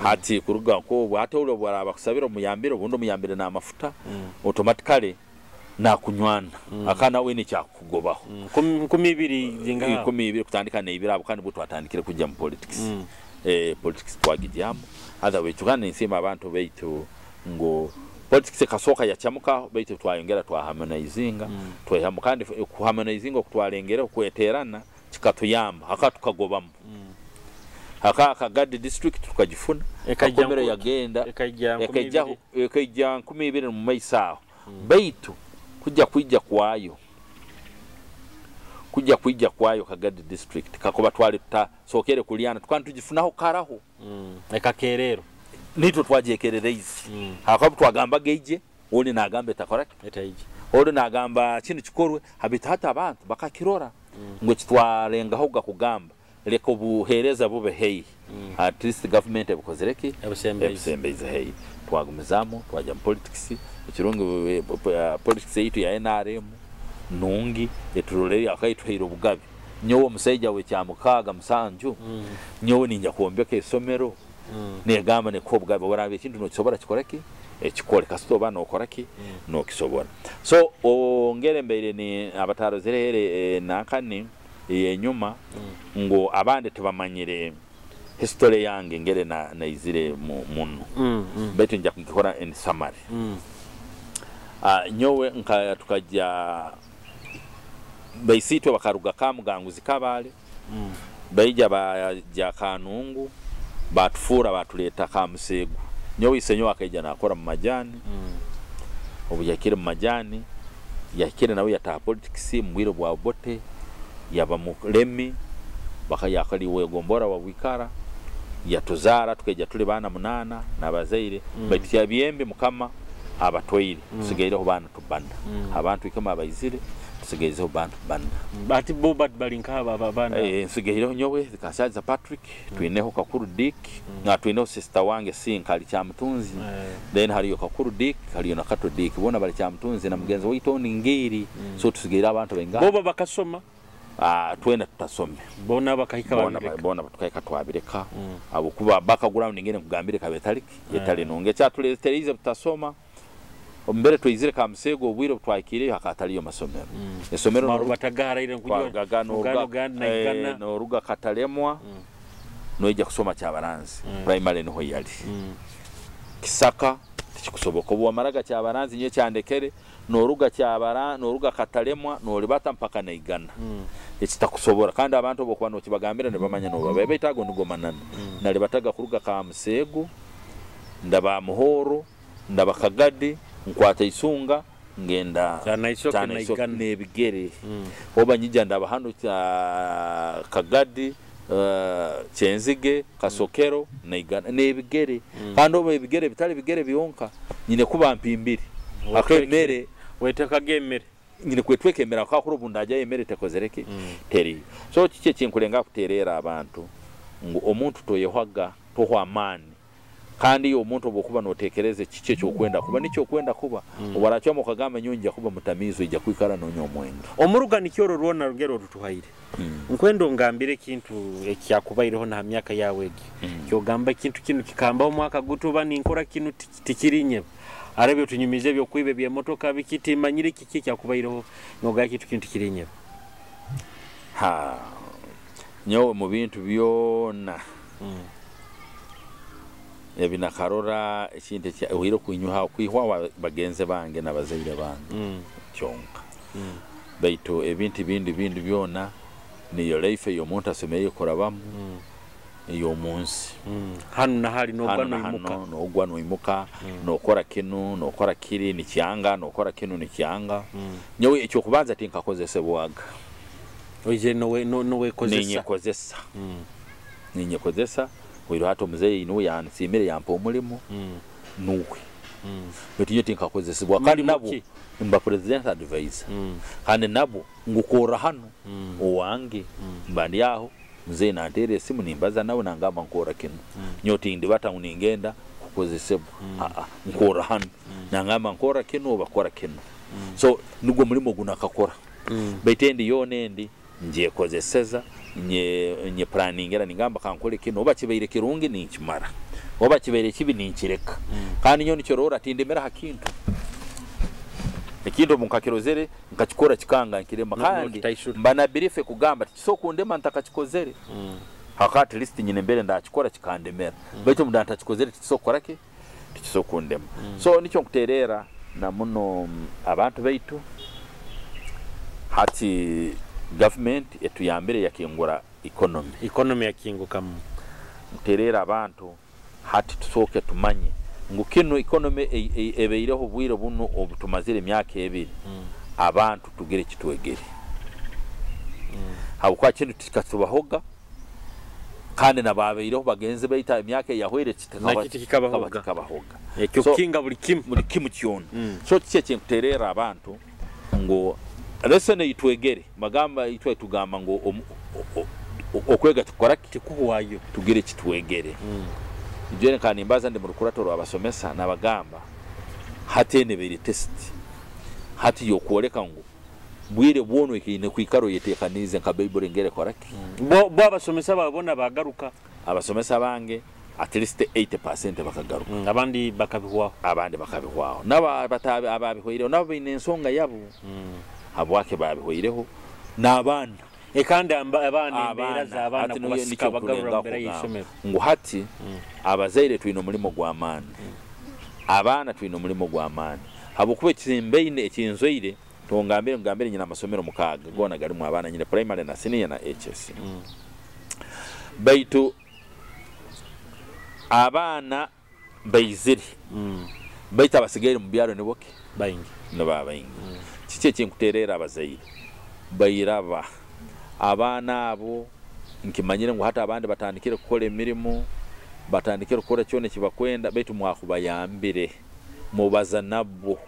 hati kuruga nk'obu, hati oli obu araba akusabire omuyambire, obundi omuyambire n'amafuta, mm, automatically nakunywana. Mm. Akaba nawe oine ekyakukugobaho. Mm. Nkumi, nkumi ibiri zingaha? Nkumi ibiri kutandika n'ebiro abo, kandi bwo twatandikire kugya mu politics. Mm. Eh, politics twagigyamu. Otherwise, kandi ninsiima abantu baitu ngu politics ekasooka yacamukaho, baitu twayongera twaharmonizinga, mm, twehamu. Kandi f-, kuharmonizinga oku twalengereho kweterana, kikatuyamba, haka tukagobamu. Mm. Haka, Kagadi district tukagifuna, ekaija Kakomero nku-, yagenda, ekaija nkumi ibiri. Ekaijaho, ekaija nkumi ibiri mu maiso aho. Mm. Baitu, kugya kwija kwayo, kugya kwija kwayo Kagadi district, kakuba twali tutasookere kulyana, tukaba nitugifunaho karaho. Mm. Ekakeererwa. Nitwe twagyekerereize. Mm. Habwokuba obu twagambaga eije, oli nagamba etakora ki? Etaije. Oli nagamba kinu kikorwe, ha baitu hati abantu bakakirora. Mm. Ngu eki twalengaho kugamba, leka obuheereza bube haihi. Mm. At least government ebukozere ki? Ebusembeize. Ebusembeize haihi. Twagumizaamu, twagya mu politics. Ekirungi, eh, eh, politics yaitu ya N R M nungi, eturolere, akaituhaire obugabe. Nyowe omusaija w'ekyamukaaga, musanju, mm, nyowe ninja kwombeka isomero. Mm. Negamba nekuha obugabe, oraaba ekintu nokisobora kikora ki? Ekikole. Kasita oba nokora ki? Mm. Nokisobora. So, ongere mbaire ni abatarozere ere, eh, nankani, ey'enyuma, mm, ngu abandi tibamanyire history yange ngeri na-, naizire mu-, munu. Mm, mm. Baitu nja kugikora in summary. Mm. Ah, nyowe nka-, tukagya, baisiitwe bakaruga Kamuganguzi Kabale, mm, baija bagya Kanungu, batufuura, batuleeta Kamuseegu. Nyowe isenyowe akaija nakora mu majaani. Mm. Obu yahikire mu majaani, yahikire nawe yataaha politics mu bwire bwa Obote, yaba mulemi, baka-, yakali wegombora wa Bwikara, yatuzaara, tukaija tuli baana munaana n'abazaire, mm, baitu kyabyembi Mukama abatwaire, mm, tusigaireho baana bana. Mm. Abantu ikamu abaizire, tusigaizeho bantu bana. Mm, hati bo bat-, bali nkaha ba-, ba-, bana? Eh, nsigaireho nyowe, Kasyaza Patrick, mm, twineho Kakuru Dick, mm, na twineho sister wange Sinka ali Kyamutunzi. Eh. Then haliyo Kakuru Dick, haliyo na Kato Dick. Bona bali Kyamutunzi na mugenzi waitu ondi Ngiri. Mm. So tusigaire abantu baingaha? Bobo bakasoma? Ah, twena tutasome. Bona bakahika. Bona ba-, babireka. Bona tukahika twabireka. Mm. Habwokuba background ngene nkugambire ekaba etali ki? Etali, eh, nungi. Ekyatuleetereize butasoma, mbere twaizire Kamuseegu, obwire obu twahikiireyo hakaba hataliyo masomero. Mm. Esomero Maru noru-, batagaraire nkujo, twarugaga noruga, Uganda, Uganda, eh, Igana. Noruga Katalemwa, mm, noija kusoma Kyabaranzi. Mm. Primary niho yali. Mm. Kisaka, tikikusoboka. Obu wamaraga Kyabaranzi, nyowe kyandekere, Noruga Kyabara-, noruga Katalemwa, nolibata mpaka Naigana. Mm. Ekitakusobora. Kandi abantu obu okuba nokibagambira, nibamanya nobabaye. Baitu ago nigo mananu. Mm. Nalibataga kuruga Kamuseegu, ndaba Muhorro, ndaba Kagadi, nkwata Isunga, ngenda Kyanaisoke, Kyanaisoke Naigana. N'ebigere. Mm. Oba nyija ndaba hanu Kya-, Kagadi, eh, Kyenzige, Kasokero, Naigana, n'ebigere. Mm. Kandi obu ebigere bitali bigere byonka, nyine kuba mpimbire. Wetweke-, akamere. Wetekaga emere. Nyine kwetweka emere, habwokuba obu ndagyayo emere tekozere ki? Mm. Teriyo. So, kiki ekinkulenga kuteerera abantu? Ngu omuntu toyehwaga, tohwa amaani. Kandi iwe omuntu obu okuba notekereza kiki ekyokwenda kuba, nikyo okwenda kuba. Mm. Obu oracwamu okagamba, "Nyowe ngya kuba mutamiizi," oija kwikara nonywa omwenge. Omuruga nikyo orwo rwona rugero orutuhaire. Mm. Nkwenda ongambire ekintu ekyakubaireho na ha myaka yaawe egi. Mm. Kyogamba, "Ekintu kinu kikambaho omwaka guti, oba ninkora kinu, ti-, tikiri nyeba." Haroho ebyotunyumize ebyokwiba eby'emotoka, biki, timanyire kiki ekyakubaireho, nogamba, "Ekintu kinu tikiri nyeba." Ha, nyowe omu bintu byona, mm, ebi nakarora, ekintu ekya-, oire kwinyuha-, kwihwaho bagenzi bange n'abazaire bange, mm, kyonka. Mm. Baitu ebintu bindi, bindi byona, niyo life ey'omuntu asemeriire kurabamu, mm, ey'omu nsi. Mm. Hanu na hali, nogwa noimuka. Hanu na hanu, nogwa noimuka, mm, nokora kinu, nokora kiri, nikyanga, nokora kinu, nikyanga. Mm. Nyowe ekyokubanza tinkakozesebwaga. Oije nowe-, no-, nowekozesa. Ninyekozesa. Mm. Ninyekozesa. Oihireho hati omuzaire nuwe yansiimire, yampa omulimo. Mm. Nuwe. Mm. Baitu nyowe tinkakozesebwa. Kandi mulimo nabwo ki? Mba president advisor. Mm. Kandi nabwo ngukorra hanu, mm, owange, mm, mba ndi aho, muzeeyi nanteera esimu, nimbaza nawe, nangamba, "Nkorra kinu." Mm. Nyowe tindibata ngu ningenda kukozesebwa. Mm. Ah, ah, nkorra hanu. Mm. Nangamba, "Nkorra kinu," oba, "Kora kinu." Mm. So, nugwo mulimo ogu nakakora. Mm. Baitu endi yoona endi, ngyekozeseza, nye-, nyepuraningira, ningamba, "Kankole kinu." Oba kibaire kirungi, ninkimara. Oba kibaire kibi, ninkireka. Mm. Kandi nyowe nikyo orora, tindemera ha kintu. Ekintu obu nkakirozere, nkakikora kikanga nkirema. No-, kandi nokitaisura. Mba na belief ekugamba, "Tikisobora kundema ntakakikozere." Mm. Habwokuba at least nyine mbaire ndakikora kikandemera. Mm. Baitu obu ndaba ntakikozere, tikisobora kukora ki? Tikisobora kundema. Mm. So, nikyo nkuteerra na muno, mm, abantu baitu. Hati government etuyambire, yakingura economy. Economy yakingukamu. Nkuteerra abantu, hati tusooke tumanye ngu kinu economy e-, e-, ebaireho obwire bunu obu tumazire emyaka ebiri, mm, abantu tugire eki twegere. Mm. Habwokuba kinu tikikatubahoga, kandi n'ababaireho bagenzi baitu emyaka eyahwaire, kitakaba-, nakyo tikikabahoga. Kikaba kikabahoga. Ekyo, so, kukinga buli kimu. Buli kimu kyona. Mm. So, kiki ekinkuteerra abantu ngu lesson ei twegere, bagamba, itwe tugamba ngu omu-, o-, o-, o-, okwega tukora ki? Tikuhwayo. Tugire eki twegere. Mm. Ijwere nkaba nimbaza ndi mu rukurato rw'abasomesa, nabagamba, hati enu ebaire test. Hati y'okwoleka ngu bwire bwona oine kwikara oyetekaniize nka Baibuli ngeri ekora ki? Mm. Bo, bo abasomesa baawe boona baagaruka? Abasomesa bange, at least eighty percent bakagaruka. Mm, abandi bakabihwaho? Abandi bakabihwaho. Nabo abatabi-, ababihwaireho, nabo baine ensonga yabo. Mm. Habwaki babihwaireho? N'abaana. E, kandi amba-, abaana, embeera z'abaana kubasika bagarura mu mbeera y'isomero. Ngu hati, mm, abazaire twine omulimo gw'amaani. Mm. Abaana twine omulimo gw'amaani. Habwokuba ekimbaine, ekinzwaire, tongambire, ngambire nyina amasomero mukaaga, goona galimu abaana, nyina primary na senior na H S C. Mm. Baitu abaana baizire. Mm. Baitu abasigaire mu byaro nibo ki? Baingi. Nibo abaingi. Mm. Kiki ekinkuteerra abazaire? Bairaba. Abaana abo, nkimanyire ngu hati abandi batandikire kukora emirimo, batandikire kukora kyona ekibakwenda, baitu mwakubayambire. Mubaza nabo.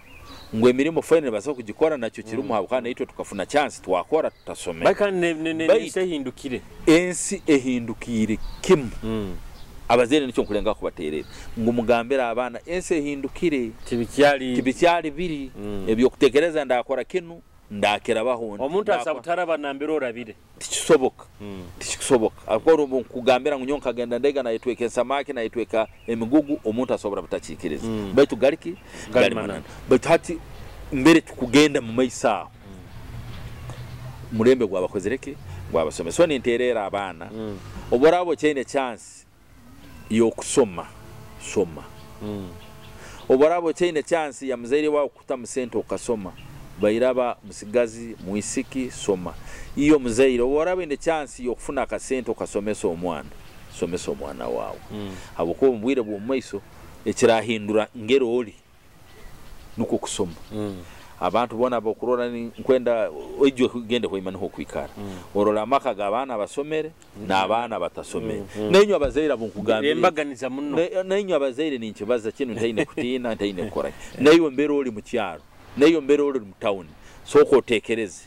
Ngu emirimo fine nibasobora kugikora, nakyo kirumu, mm, habwokuba naitwe tukafuna chance, twakora, tutasomere. Baitu kandi ne-, ne-, ne-, baitu ensi ehindukire. Ensi ehindukiire kimu. Mm. Abazaire nikyo nkulengaho kubateerera. Ngu mugambire abaana, ensi ehindukire. Tibikyali, tibikyali biri. Mm. Eby'okutekereza ndakora kinu, ndakirabaho nti, omuntu ndakora, asobora butaraba nambere orabire. Tikisoboka. Mm. Tikikusoboka. Habwokuba obu nkugambira ngu nyowe nkagenda ndega nayetweka ensamaki, nayetweka emigugu, omuntu asobora butakiikiriza. Mm. Baitu gali ki? Gali mananu. Gali mananu. Baitu hati, mbere tukugenda mu maiso aho, mm, mulembe gwabakozire ki? Gwabasomesa. So, ninteerera abaana, mm, obu oraaba okyaine chance y'okusoma, soma. Mm. Obu oraaba otaine chance ya muzaire waawe kukutamu sente okasoma, bairaba musigazi, mwisiki, soma. Iwe omuzaire, obu oraaba oine chance y'okufuna akasente okasomesa omwana, somesa omwana waawe. Mm. Habwokuba omu bwire bw'omu maiso, ekirahindura ngeri oli, nukwo kusoma. Mm. Abantu boona abokurora ni-, nkwenda oije ogende Hoima nuho okwikara. Mm. Orole amaka g'abaana abasomere, n'abaana abatasomere. Mm, mm. Nainywe abazaire abo nkugambire. Embaganiza muno. Na-, nainywe abazaire ninkibaza kinu, ntaine kutiina, ntaine kukora ki. Naiwe mbere oli mu kyaro, naiwe mbere oli mu town, sooka otekereze.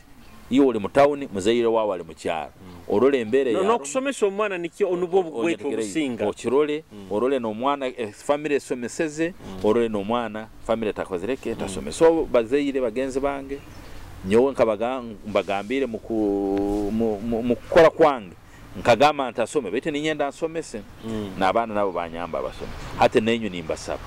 Iwe oli mu town, muzaire waawe ali mu kyaro. Mm. Orole embeera. No, eya n'okusomesa omwana nikyo, nubwo obugwetwa obusinga. Okirole, mm, orole n'omwana, eh, family esomeseze, mm, orole n'omwana, family etakozere ki, mm, etasomese. So, bazaire, bagenzi bange, nyowe nkabaga-, mbagambiire mu ku-, mu, mu, mu kukora kwange. Nkagamba ntasome, baitu ninyenda nsomese. Mm. N'abaana nabo banyamba basome. Hati nainywe nimbasaba,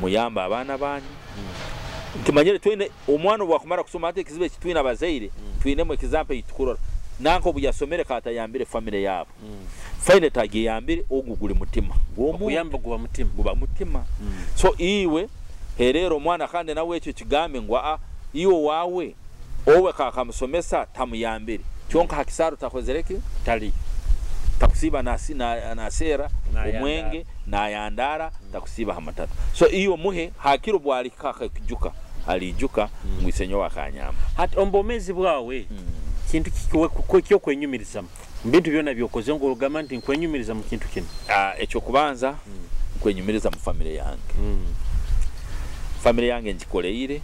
muyambe abaana banyu. Mm. Nkimanyire twine, omwana obu akumara kusoma, hati ekizibu eki twine abazaire, mm, twinemu example ei tukurora. Nanka obu yasomere, ka atayambire family yabo. Mm. Fine, tagiyambire, ogu guli mutima. Gw'omuntu. Okuyamba guba mutima. Guba mutima. Mm. So, iwe, herero omwana kandi nawe ekyo kigambe ngu, "Ah, iwe owaawe, owe kakamusomesa, tamuyambire." Kyonka ha kisaaru takozere ki? Tali. Takusiiba nasi-, na-, naseera, nayandara, omwenge, nayandara, mm, takusiiba ha matatu. So, iwe muhe, hakiri obu alihika akakijuka, aliijuka, mm, ngu isenyowe akanyamba. Hati, omu bwomeezi bwawe, mm, kintu ki kwe-, kwe-, ky'okwenyumirizamu? Mu bintu byona by'okoze, ngu ogamba nti, "Nkwenyumiriza mu kintu kinu"? Ah, eky'okubanza, mm, nkwenyumiriza mu family yange. Mm. Family yange ngikoleire,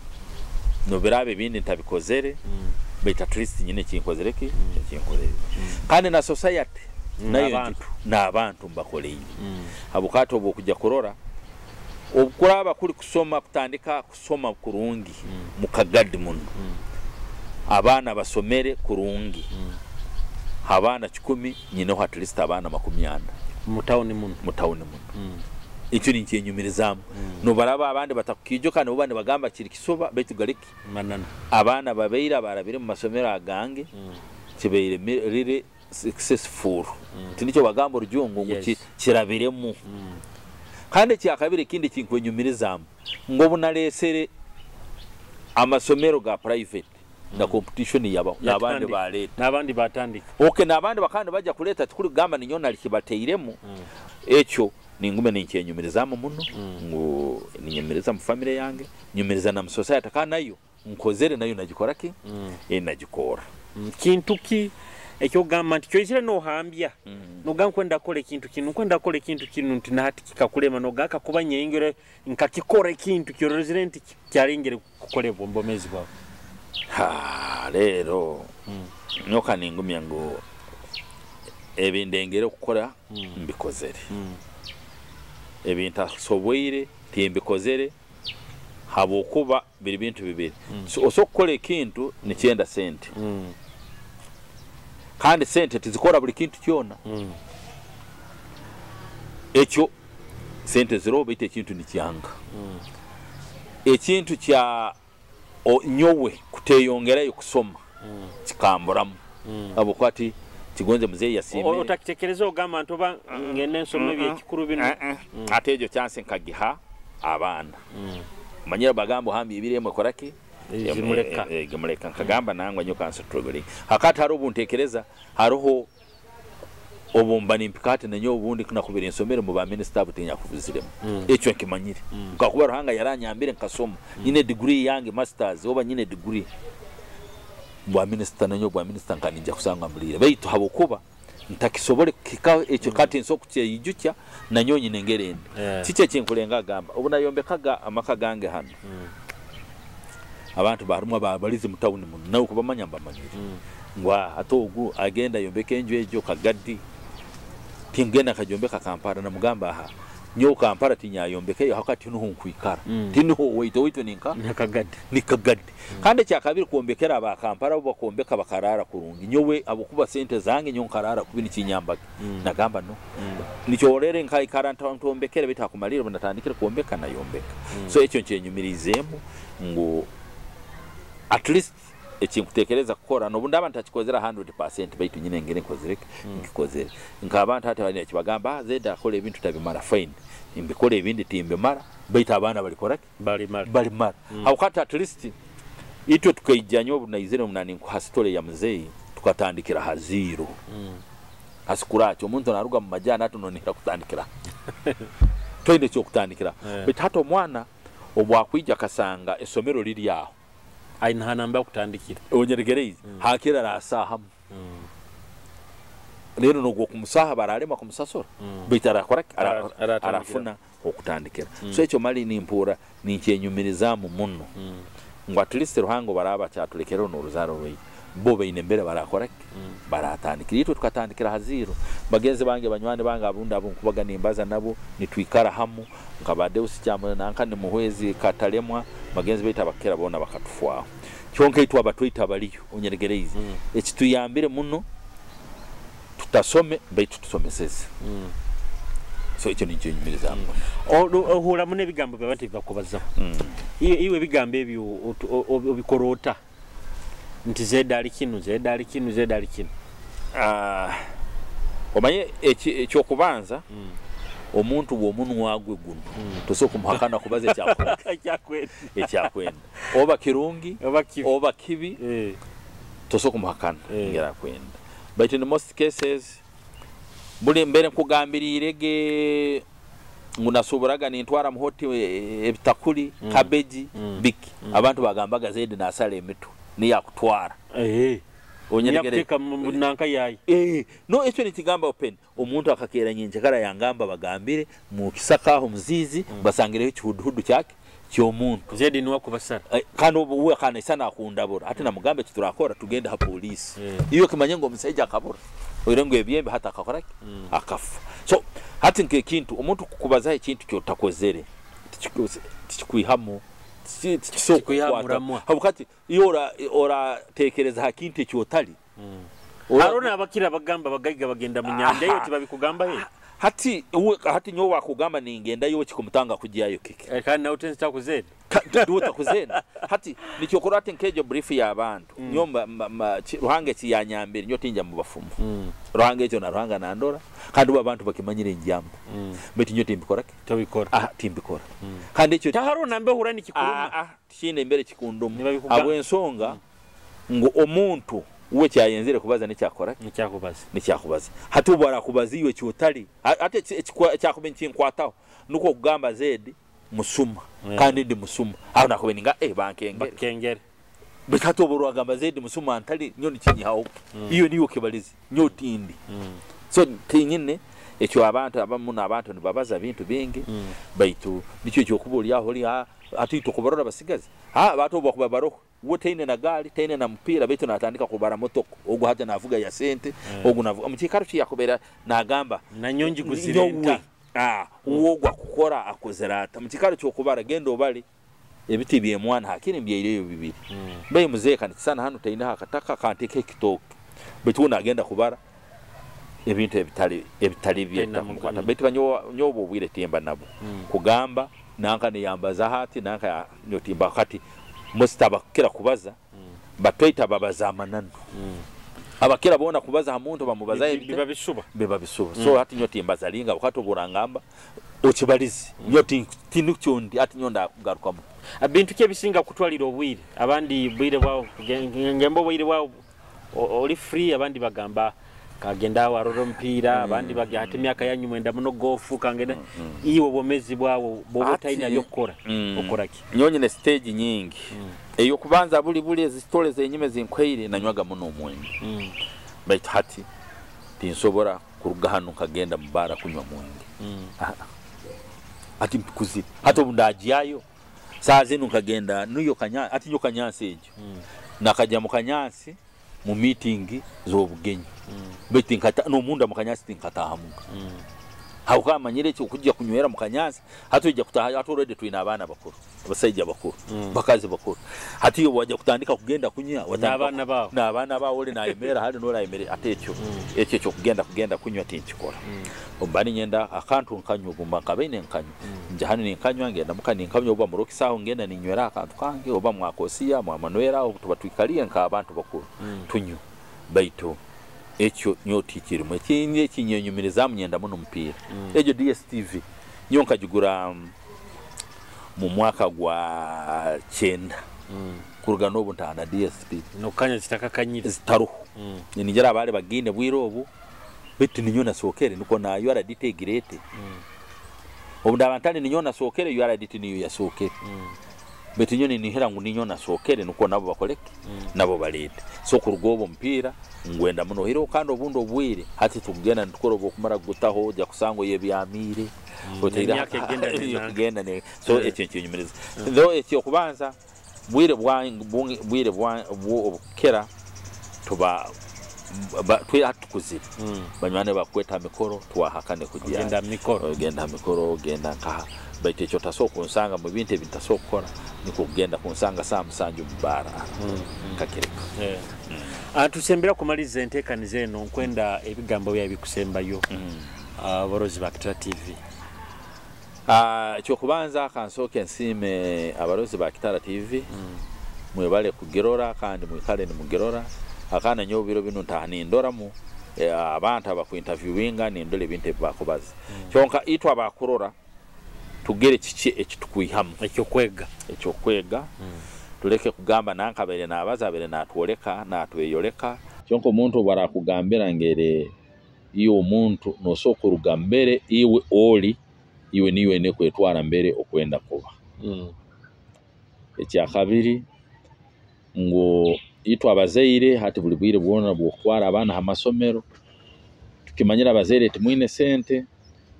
nobiraaba ebindi ntabikozere, mm, baitu at least nyine ekinkozere ki? Mm. Ekinkoleire. Mm. Kandi na society, mm, nayo n'abantu. Ngi-, n'abantu mbakoleire. Mm. Habw'okuba hati obu okugya kurora, obu kuraaba kuli kusoma, kutandika kusoma kurungi, mm, mu kagadi munu. Mm. Abaana basomere kurungi. Mm. Ha baana kikumi, nyineho at least abaana makumi ana. Mu town munu? Mu town munu. Mm. Ekyo ninkyenyumirizaamu. Mm. Nobu baraaba abandi batakukiijuka, nabo baba nibagamba kiri kisuba, baitu gali ki? Mananu. Abaana babaire abarabire mu masomero agange, mm, kibaire mi-, riri successful. Mm. Tinikyo bagamba Orujungu ngu, yes, ki-, kirabiremu. Mm. Kandi ekyakabiri ekindi ekinkwenyumirizaamu, ngu obu naleesere amasomero ga private, na, mm, competition yabaho, n'abandi baleeta. N'abandi batandika. Okay, n'abandi bakandi bagya kuleeta, tikuli kugamba ninyowe nali kibatairemu. Mm. Ekyo ninguma ninkyenyumirizaamu muno, mm, ngu ninyumiriza mu family yange, nyumiriza na mu society, kandi nayo nkozere, nayo nagikora ki? Mm. Eh, nagikora. Mm, kintu ki eky'ogamba nti kyoizire nohambya? Mm. Nogamba, "Nkwenda kukora ekintu kinu, nkwenda kukora ekintu kinu," nti na hati kikakulema, nogamba, "Kakuba nyeyongere nkakikora ekintu kyorozire nti ki-, kyalengere kukolebwa omu bwomeezi bwawe"? Ha, leero, mm, nyowe ka ningumya ngu ebindengere kukora, mm, mbikozere. Mm. Ebintasoboire, timbikozere, habwokuba biri bintu bibiri. Mm. So, osobola kukora ekintu nikyenda sente. Mm. Kandi sente tizikora buli kintu kyona. Mm. Ekyo sente ziroho, baitu ekintu nikyanga. Mm. Ekintu kya, o, nyowe kuteyongerayo kusoma, mm, kikamburamu. Mm. Habwokuba hati kigonze muzeeyi yasiimire. O-, otakitekereza ogamba nti, "Oba ngende nsome, mm-mm, eby'ekikuru binu"? Eh, eh. Mm. Ate egyo chance nkagiha abaana. Mm. Manyire bagamba, "Ohambya ibiri, emu ekora ki?" Emu, gimuleka. Eh, eh, gimuleka. Nkagamba nangwa nyowe kansi struggling. Hakati haroho obu ntekereza, haroho obu mba nimpika hati na nyowe obundi nakubire nsomere mu ba minister abo tinyakubuziremu. Mm. Ekyo nkimanyire. Mm. Kakuba Ruhanga yaranyambire nkasoma. Mm. Nyine degree yange, masters, oba nyine degree. Bwa minister na nyowe, bwa minister nkaba ninja kusanga mbuliire. Baitu habwokuba ntakisobole kuhikaho ekyo, mm, kati nsobora kukyeyijukya, na nyowe nyine engeri endi. Eh. Kiki ekinkulenga agamba? Obu nayombekaga amaka gange hanu, mm, abantu barumu ababalizi mu town munu, nawe kubamanya mbamanyire. Mm. Ngu, "Ah, hati ogu agenda ayombeka enju egyo, kagadi." Tingenda nkagyombeka Kampala, namugamba, "Aha, nyowe Kampala tinyayombekeyo, habwokuba tinuho nkwikara." Mm. Tinuho owaitu, owaitu ni nka? Ni kagadi. Ni kagadi. Mm. Kandi ekyakabiri, kwombekera aba Kampala, obu bakwombeka bakaraara kurungi. Nyowe, habwokuba sente zange, nyowe nkaraara kubi, nikinyamba ki? Mm. Nagamba, "No." Mm. Nikyo ororere nkaikara nto-, ntombekere, baitu hakumalire, obu natandikire kwombeka, nayombeka. Mm. So, ekyo nkyenyumiriizeemu ngu, at least, ekinkutekereza kukora, n'obu ndaba ntakikozere hundred percent, baitu nyine engeri nkozere ki? Mm. Nkikozere. Nk'abantu hati bali nikibagamba, "Ah, Zedda akora ebintu tabimara." Fine. mbikora, ebindi timbimara, baitu abaana balikora ki? Balimara. Balimara. Mm. Habwaki at least, itwe tukaija, nyowe obu naizire omu nani nkuha story ya muzeeyi, tukatandikira ha zero. Mm. Ha scratch, omuntu naruga mu majaani, hati nonihira kutandikira. Toine ekyokutandikira. Eh. Baitu hati omwana obu akwija akasanga esomero liri aho. Aine ha namba kutandikira. Onyeregereize? Mm. Hakira arasaahamu. Mm. Rero n'ogw'okumusaaha baralema kumusasura. Mm. Baitu arakora ki? Ara-, Ara-, aratandikira. Arafuna okutandikira. Mm. So, ekyo mali nimpurra ninkyenyumirizaamu muno. Mm. Ngu at least Ruhanga obu araaba akyatulekereho n'oruzaaro rwaitu, bo baine mbere barakora ki? Mm. Baratandikira. Itwe tukatandikira ha zero. Bagenzi bange, banywani bange, abundi abu nkubaga nimbaza nabo, nitwikara hamu, nka ba Deus Kyamuleka, nanka ni Muhwezi Katalemwa, bagenzi baitu abakukira boona bakatufaaho. Kyonka itwe abatwita abaliyo, onyeregereize. Mm. Ekituyambire muno, tutasome, baitu tusomeseze. Mm. So, ekyo nikyo nyumirizamu. Mm. O-, o-, ohurra muno ebigambo by'abantu ebi bakubazaho. Mm. Iwe, iwe ebigambo ebyo otu-, o-, o-, obikora ota? Nti Zed ali kinu, Zed ali kinu, Zed ali kinu. Ah, omanye eki-, ekyokubanza, Mm. omuntu w'omunwa gwe gunu, Mm. tosobora kumuhakana kubaza ekyakwenda. Ekyakwenda. Ekyakwenda. Oba kirungi, Oba kibi. oba kibi, Eh. tosobora kumuhakana Eh. ngeri akwenda. Baitu in most cases, buli mbere nkugambiriirege ngu nasobolaga nintwara mu hoti, eh, ebitakuli, Mm. cabbage, Mm. biki. Mm. Abantu bagambaga Zed nasara emitwe, niyo akutwara. Eh. Onyeregereze? Niyo akuteka mu, mu nanka yayo. Eh, no, ekyo nikigamba open. Omuntu akakeera nyenkyakara yangamba bagambire mu kisaka aho muziizi, Mm. basangireho ekihuduhudu kyaki, ky'omuntu. Zed nuwe akubasara. Eh, kandi obu uwe akanaisana akundabura. Hati namugamba eki turakora, tugende ha poliisi. Eh. Iwe kimanye ngu omusaija akabura. Oire ngu ebyembi hati akakora ki? Mm. Akafa. So, hati nk'ekintu, omuntu kukubazaho ekintu ky'otakozere, tikiku-, tikikwihamu, tiki-, tikiso Tikikwihamu kukwata. muramwa. Habwaki hati, iwe ora-, oratekereza ha kintu eky'otali. Mm. Ora- Haroho n'abakira bagamba abagaiga bagenda mu nyanja, Aha. iyo tibabikugambaho? Hati, uwe, hati nyowe wakugamba ningendayo, kikumutanga kugyayo kiki? Eh, kandi nawe otenze takuzenda. Ka-, nti-, nti-, otakuzenda. Hati, nikyo kurora hati nk'egyo brief y'abantu. Mm. Nyowe mba, mba, mba, ki-, Ruhanga eki yanyambire, nyowe tinja mu bafumu. Mm. Ruhanga ekyo na Ruhanga nandora, kandi bo abantu bakimanyire njyamba. Mm. Baitu nyowe timbikora ki? Tobikora. Aha, timbikora. Mm. Kandi ekyo Taharoho nambe ohurra nikikuruma. Ah, ah, tikiine mbere kikunduma. Nibabikuga- Habw'ensonga, Mm. ngu omuntu uwe kyayenzire kubaza nikyakora ki? Nikyakubaza. Nikyakubaza. Hati obu arakubaza iwe kyotali, ha-, hati eki-, ekikwa-, ekyakuba nikinkwataho, nukwo kugamba Zed, musuma. Yeah. Kandi ndi musuma. Aho nakuba ninga, eh, bankengere. Bakengere. Baitu hati obu oragamba Zed musuma ntali, nyowe nikinyihaho. Mm. Iyo niyo kibalizi. Nyowe tindi. Mm. So, tinyine ekyo abantu abamu n'abantu nibabaza bintu bingi, Mm. baitu nikyo ekyokuba oli aho, oli ha-, hati tokubarora basigazi. Ha, abantu obu bakuba baroho, uwe taine na gaali, taine na mupiira, baitu natandika kubara motoka. Ogu hati navuga ya sente, Mm. ogu navuga. Omu kiikaro kye yakubaire nagamba, Na nyowe ngiguzire nyowe. nta. Ah, Mm. uwe ogu akukora akozere ata? Omu kiikaro ky'okubara, genda obale ebiti by'emwana, hakiri mbyaireyo bibiri. Mm. Mbe muzeeka nikisana hanu, taineho akataka, kanteke ekitooke. Baitu uwe nagenda kubara ebintu ebitali, ebitali bye Taina bitamukwata. mugano. Baitu ka nyowe, nyowe obwo obwire timba nabwo. Mm. Kugamba, nanka niyambaza hati, nanka ya-, nyowe timba kati, most abakukira kubaza, Mm. batweta babaza amananu. Mm. Abakira boona kubaza ha muntu bamubaza Bi-, bi-, ebita-, biba bisuba. biba bisuba. So, Mm. hati nyowe timbaza linga, hati obu orangamba, okibalize. Mm. Nyowe tin-, tinikyo ndi, hati nyowe ndakugarukamu. Bintu ki ebisinga kutwalira obwire? Abandi bwire bwawe, nge-, nge-, ngemba obwire bwawe o-, oli free, abandi bagamba, kagenda aho arora omupiira, Mm. abandi bagi-, hati emyaka yanyu mwenda muno golf, kangenda, Mm, mm. iwe obwomeezi bwawe, bwoba Hati, otaine by'okukora, mm. okora ki? Nyowe nyine stage nyingi. Mm. Ey'okubanza buli, buli ezi story zenyuma ezinkuhaire, nanywaga muno omwenge. Mm. Baitu hati, tinsobora kuruga hanu nkagenda mu baara kunywa mwenge. Mm. Ah, ah. Hati mpikuzire. Hati obu ndagyayo, saaha zinu nkagenda, niyo Kanya-, hati nyo Kanyansi egyo. Mm. Nakagya mu Kanyansi, mu meeting z'obugenyi. Mm. Baitu tinkata-, n'omunda mu Kanyansi tinkataahamuga. Mm. Habwokuba manyire eki okugya kunywera mu Kanyansi, hati oija kutaaha, hati already twine abaana bakuru, abasaija bakuru, Mm. bakazi bakuru. Hati iwe wajya kutandika kugenda kunywa, watandika N'abaana ku-, baawe. n'abaana baawe, oli nayemerra hali, n'oli ayemerra, hati ekyo, Mm. ekyo eky'okugenda, kugenda kunywa tinkikora. Mm. Obu mba ninyenda akantu nkanywa, obu mba nkabaine nkanywa. Mm. Nja hanu ninkanywa, ngenda muka ninkanywa, oba mu Rockies aho ngenda ninywera akantu kange, oba mu Akosia, mu Amanuera, aho tuba twikaliire nk'abantu bakuru, Mm. tunywa. Baitu ekyo nyowe tikirimu. Ekindi ekinyenyumirizaamu, nyenda muno omupiira. Mm. Egyo D S T V. Nyowe nkagigura, mm, mu mwaka gwa kyenda. Mm. Kuruga n'obu ntaha na D S T V. Nokanya zitakakanyire. Zitaroho. Mm. Ningira abaali bagiine bwire obu, baitu ninyowe nasookere, nukwo na U R D T egirete. Mm. Obu ndaba ntali ninyowe nasookere, U R D T niyo yasookere. Mm. Baitu nyowe ninihira ngu ninyowe nasookere, nukwo nabo bakole ki? Mm. Nabo baleete. So, kuruga obu omupiira ngwenda muno. Oihireho kandi obundi obwire, hati tugenda nitukora obw'okumara kugutaho, oija kusanga oyebyamiire, mm, otaire emyaka ha-, egenda n'emyaka. Egenda ne-, so, eh, ekyo nikinyumiriza. Mm. Though eky'okubanza, bwire bwa-, bungi-, bwire bwa-, bwo-, obukukira tuba, ba-, twe-, hati tukuzire. Mm. Banywani bakweta ha mikoro, twahakane kugya. Ogenda ha mikoro. Ogenda ha mikoro, ogenda nkaha. Baitu ekyo otasobora kunsanga mu bintu ebi ntasobora kukora, nukwo kugenda kunsanga saaha musanju mu bbaara. Mm, mm. Nkakireka. Eh. Mm. Ah, tusembera kumaliza enteekaniza eno, nkwenda ebigambo byawe bikusembayo. Mm. Ah, abarozi ba Kitara T V. Ah, eky'okubanza, kansooke nsiime abarozi ba Kitara T V. Mm. Mwebale kugirora kandi mwikale nimugirora. Akana nyowe biro binu ntaha nindoramu, eh, abantu abakuinterviewinga, nindora ebintu ebi bakubaza. Mm. Kyonka itwe abakurora, tugire kiki ekitukwihamu. Eky'okwega. Eky'okwega. Mm. Tuleke kugamba nanka abaire nabaza, abaire natwoleka, natweyoleka. Kyonka omuntu obu arakugambira ngu ere iwe omuntu nosobora kuruga mbere iwe oli, iwe niiwe oine kwetwara mbere okwenda kuba. Mm. Ekyakabiri, ngu itwe abazaire, hati buli bwire bwona bw'okutwara abaana ha masomero, tukimanyire abazaire timwine sente,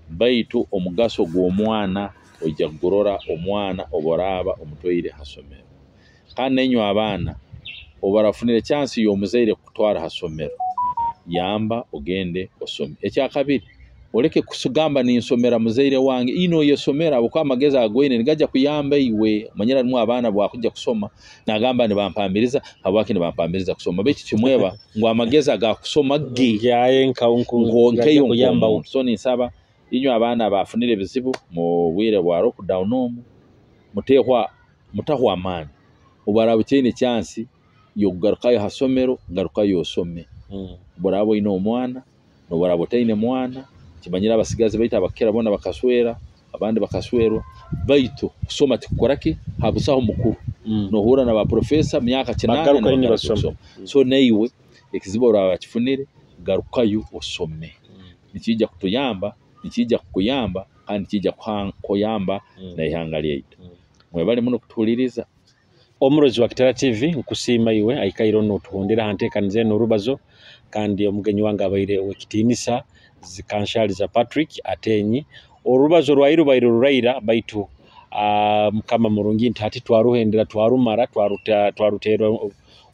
baitu omugaso gw'omwana oija kugurora omwana obu oraaba omutwaire ha somero. Kandi na inywe abaana, obu orafunire chance y'omuzaire kukutwara ha somero, yamba ogende osome. Ekyakabiri, oleke kugamba, "Ninsomera muzaire wange." Iwe noyesomera, habwokuba amagezi agoine nigaija kuyamba iwe. Manyira harumu abaana bwakwija kusoma, nagamba, "Nibampambiriza." Habwaki nibampambiriza kusoma? Baitu kimweba ngu amagezi agakusoma ge. Gaye nka, nku-, nko-, nkayo gaija kuyamba nk'omuntu. So, ninsaba inywe abaana abafunire ebizibu mu bwire bwa lockdown omu, mutehwa, mutahwa amaani. Obu oraaba otaine chance y'okugarukayo ha somero, garukayo osome. Mm. Obu oraaba oine omwana, n'obu oraaba otaine mwana, kimanyire abasigazi baitu abakukira boona bakaswera, abandi bakaswerwa, baitu kusoma tikukora ki? Habusaho mukuru. Mm. Nohurra na ba professor myaka kinaana bagarukayo nibasoma. Mm. So naiwe, ekizibu oraaba okifunire, garukayo osome. Mm. Nikiija kutuyamba, nikiija kukuyamba, kandi nikiija kuha-, kuyamba, mm, na ihanga lyaitu. Mm. Mwebale muno kutuhuliriza. Omurozi wa Kitara T V, nkusiima iwe aikaire onu notuhondera ha nteekaniza enu orubazo, kandi omugenyi wange abaire ow'ekitiinisa, Zikanshaliza Patrick Atenyi. Orubazo rwaiwe rubaire ruraira, baitu, ah, Mukama murungi nti hati twaruhendera, twarumara, twaruta-, twaruteera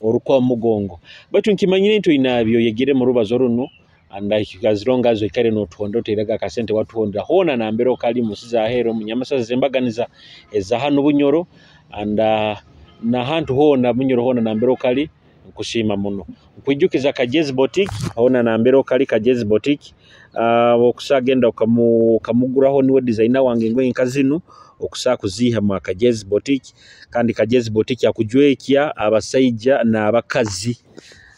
orukuha omu mugongo. Baitu nkimanyire nti oine byoyegere mu rubazo runu, and, uh, as long as oikale notuhondera, otairege akasente watuhondera hoona nambere okali, mu nsi za heeru, omu nyamasaza z'embaganiza eza hanu Bunyoro, and, uh, na hantu hoona Bunyoro hoona nambere okali, nkusiima muno. Nkwijukiza Kagezi Boutique, hoona nambere okali Kagezi Boutique, uh, okusa genda okamu-, okamuguraho, niwe designer wange engoye nka zinu, okusa kuziiha mwa Kagezi Boutique, kandi Kagezi Boutique akujwekya abasaija n'abakazi.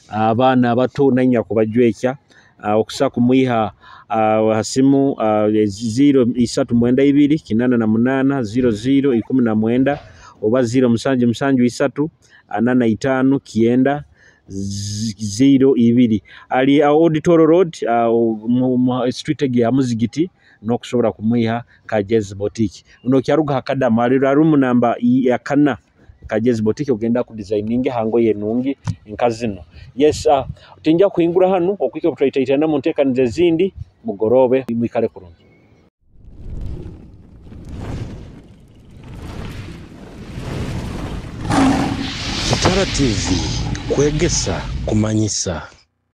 Abaana abato nainywe akubajwekya, ah, okusa kumwiha, ah, ha simu, ah, ziro isatu mwenda ibiri kinaana na munaana ziro ziro ikumi na mwenda oba ziro musanju musanju isatu ana na itaano kyenda ziro ibiri. Ali, ah, Old Toll Road, ah, mu, mu street egi ya Muzigiti, n'okusobora kumwiha Kagezi Boutique. Nokyaruga ha Kadama, ali, ali mu namba i-, ya kana. Kagezi Boutique okugenda ku designing ha ngoye nungi nka zinu. Yes, ah, tinja kuhingura hanu, okuhika obu turaitaitana mu nteekaniza ezindi, mugoroobe, mwikale kurungi. Kitara T V, kwegesa, kumanyisa.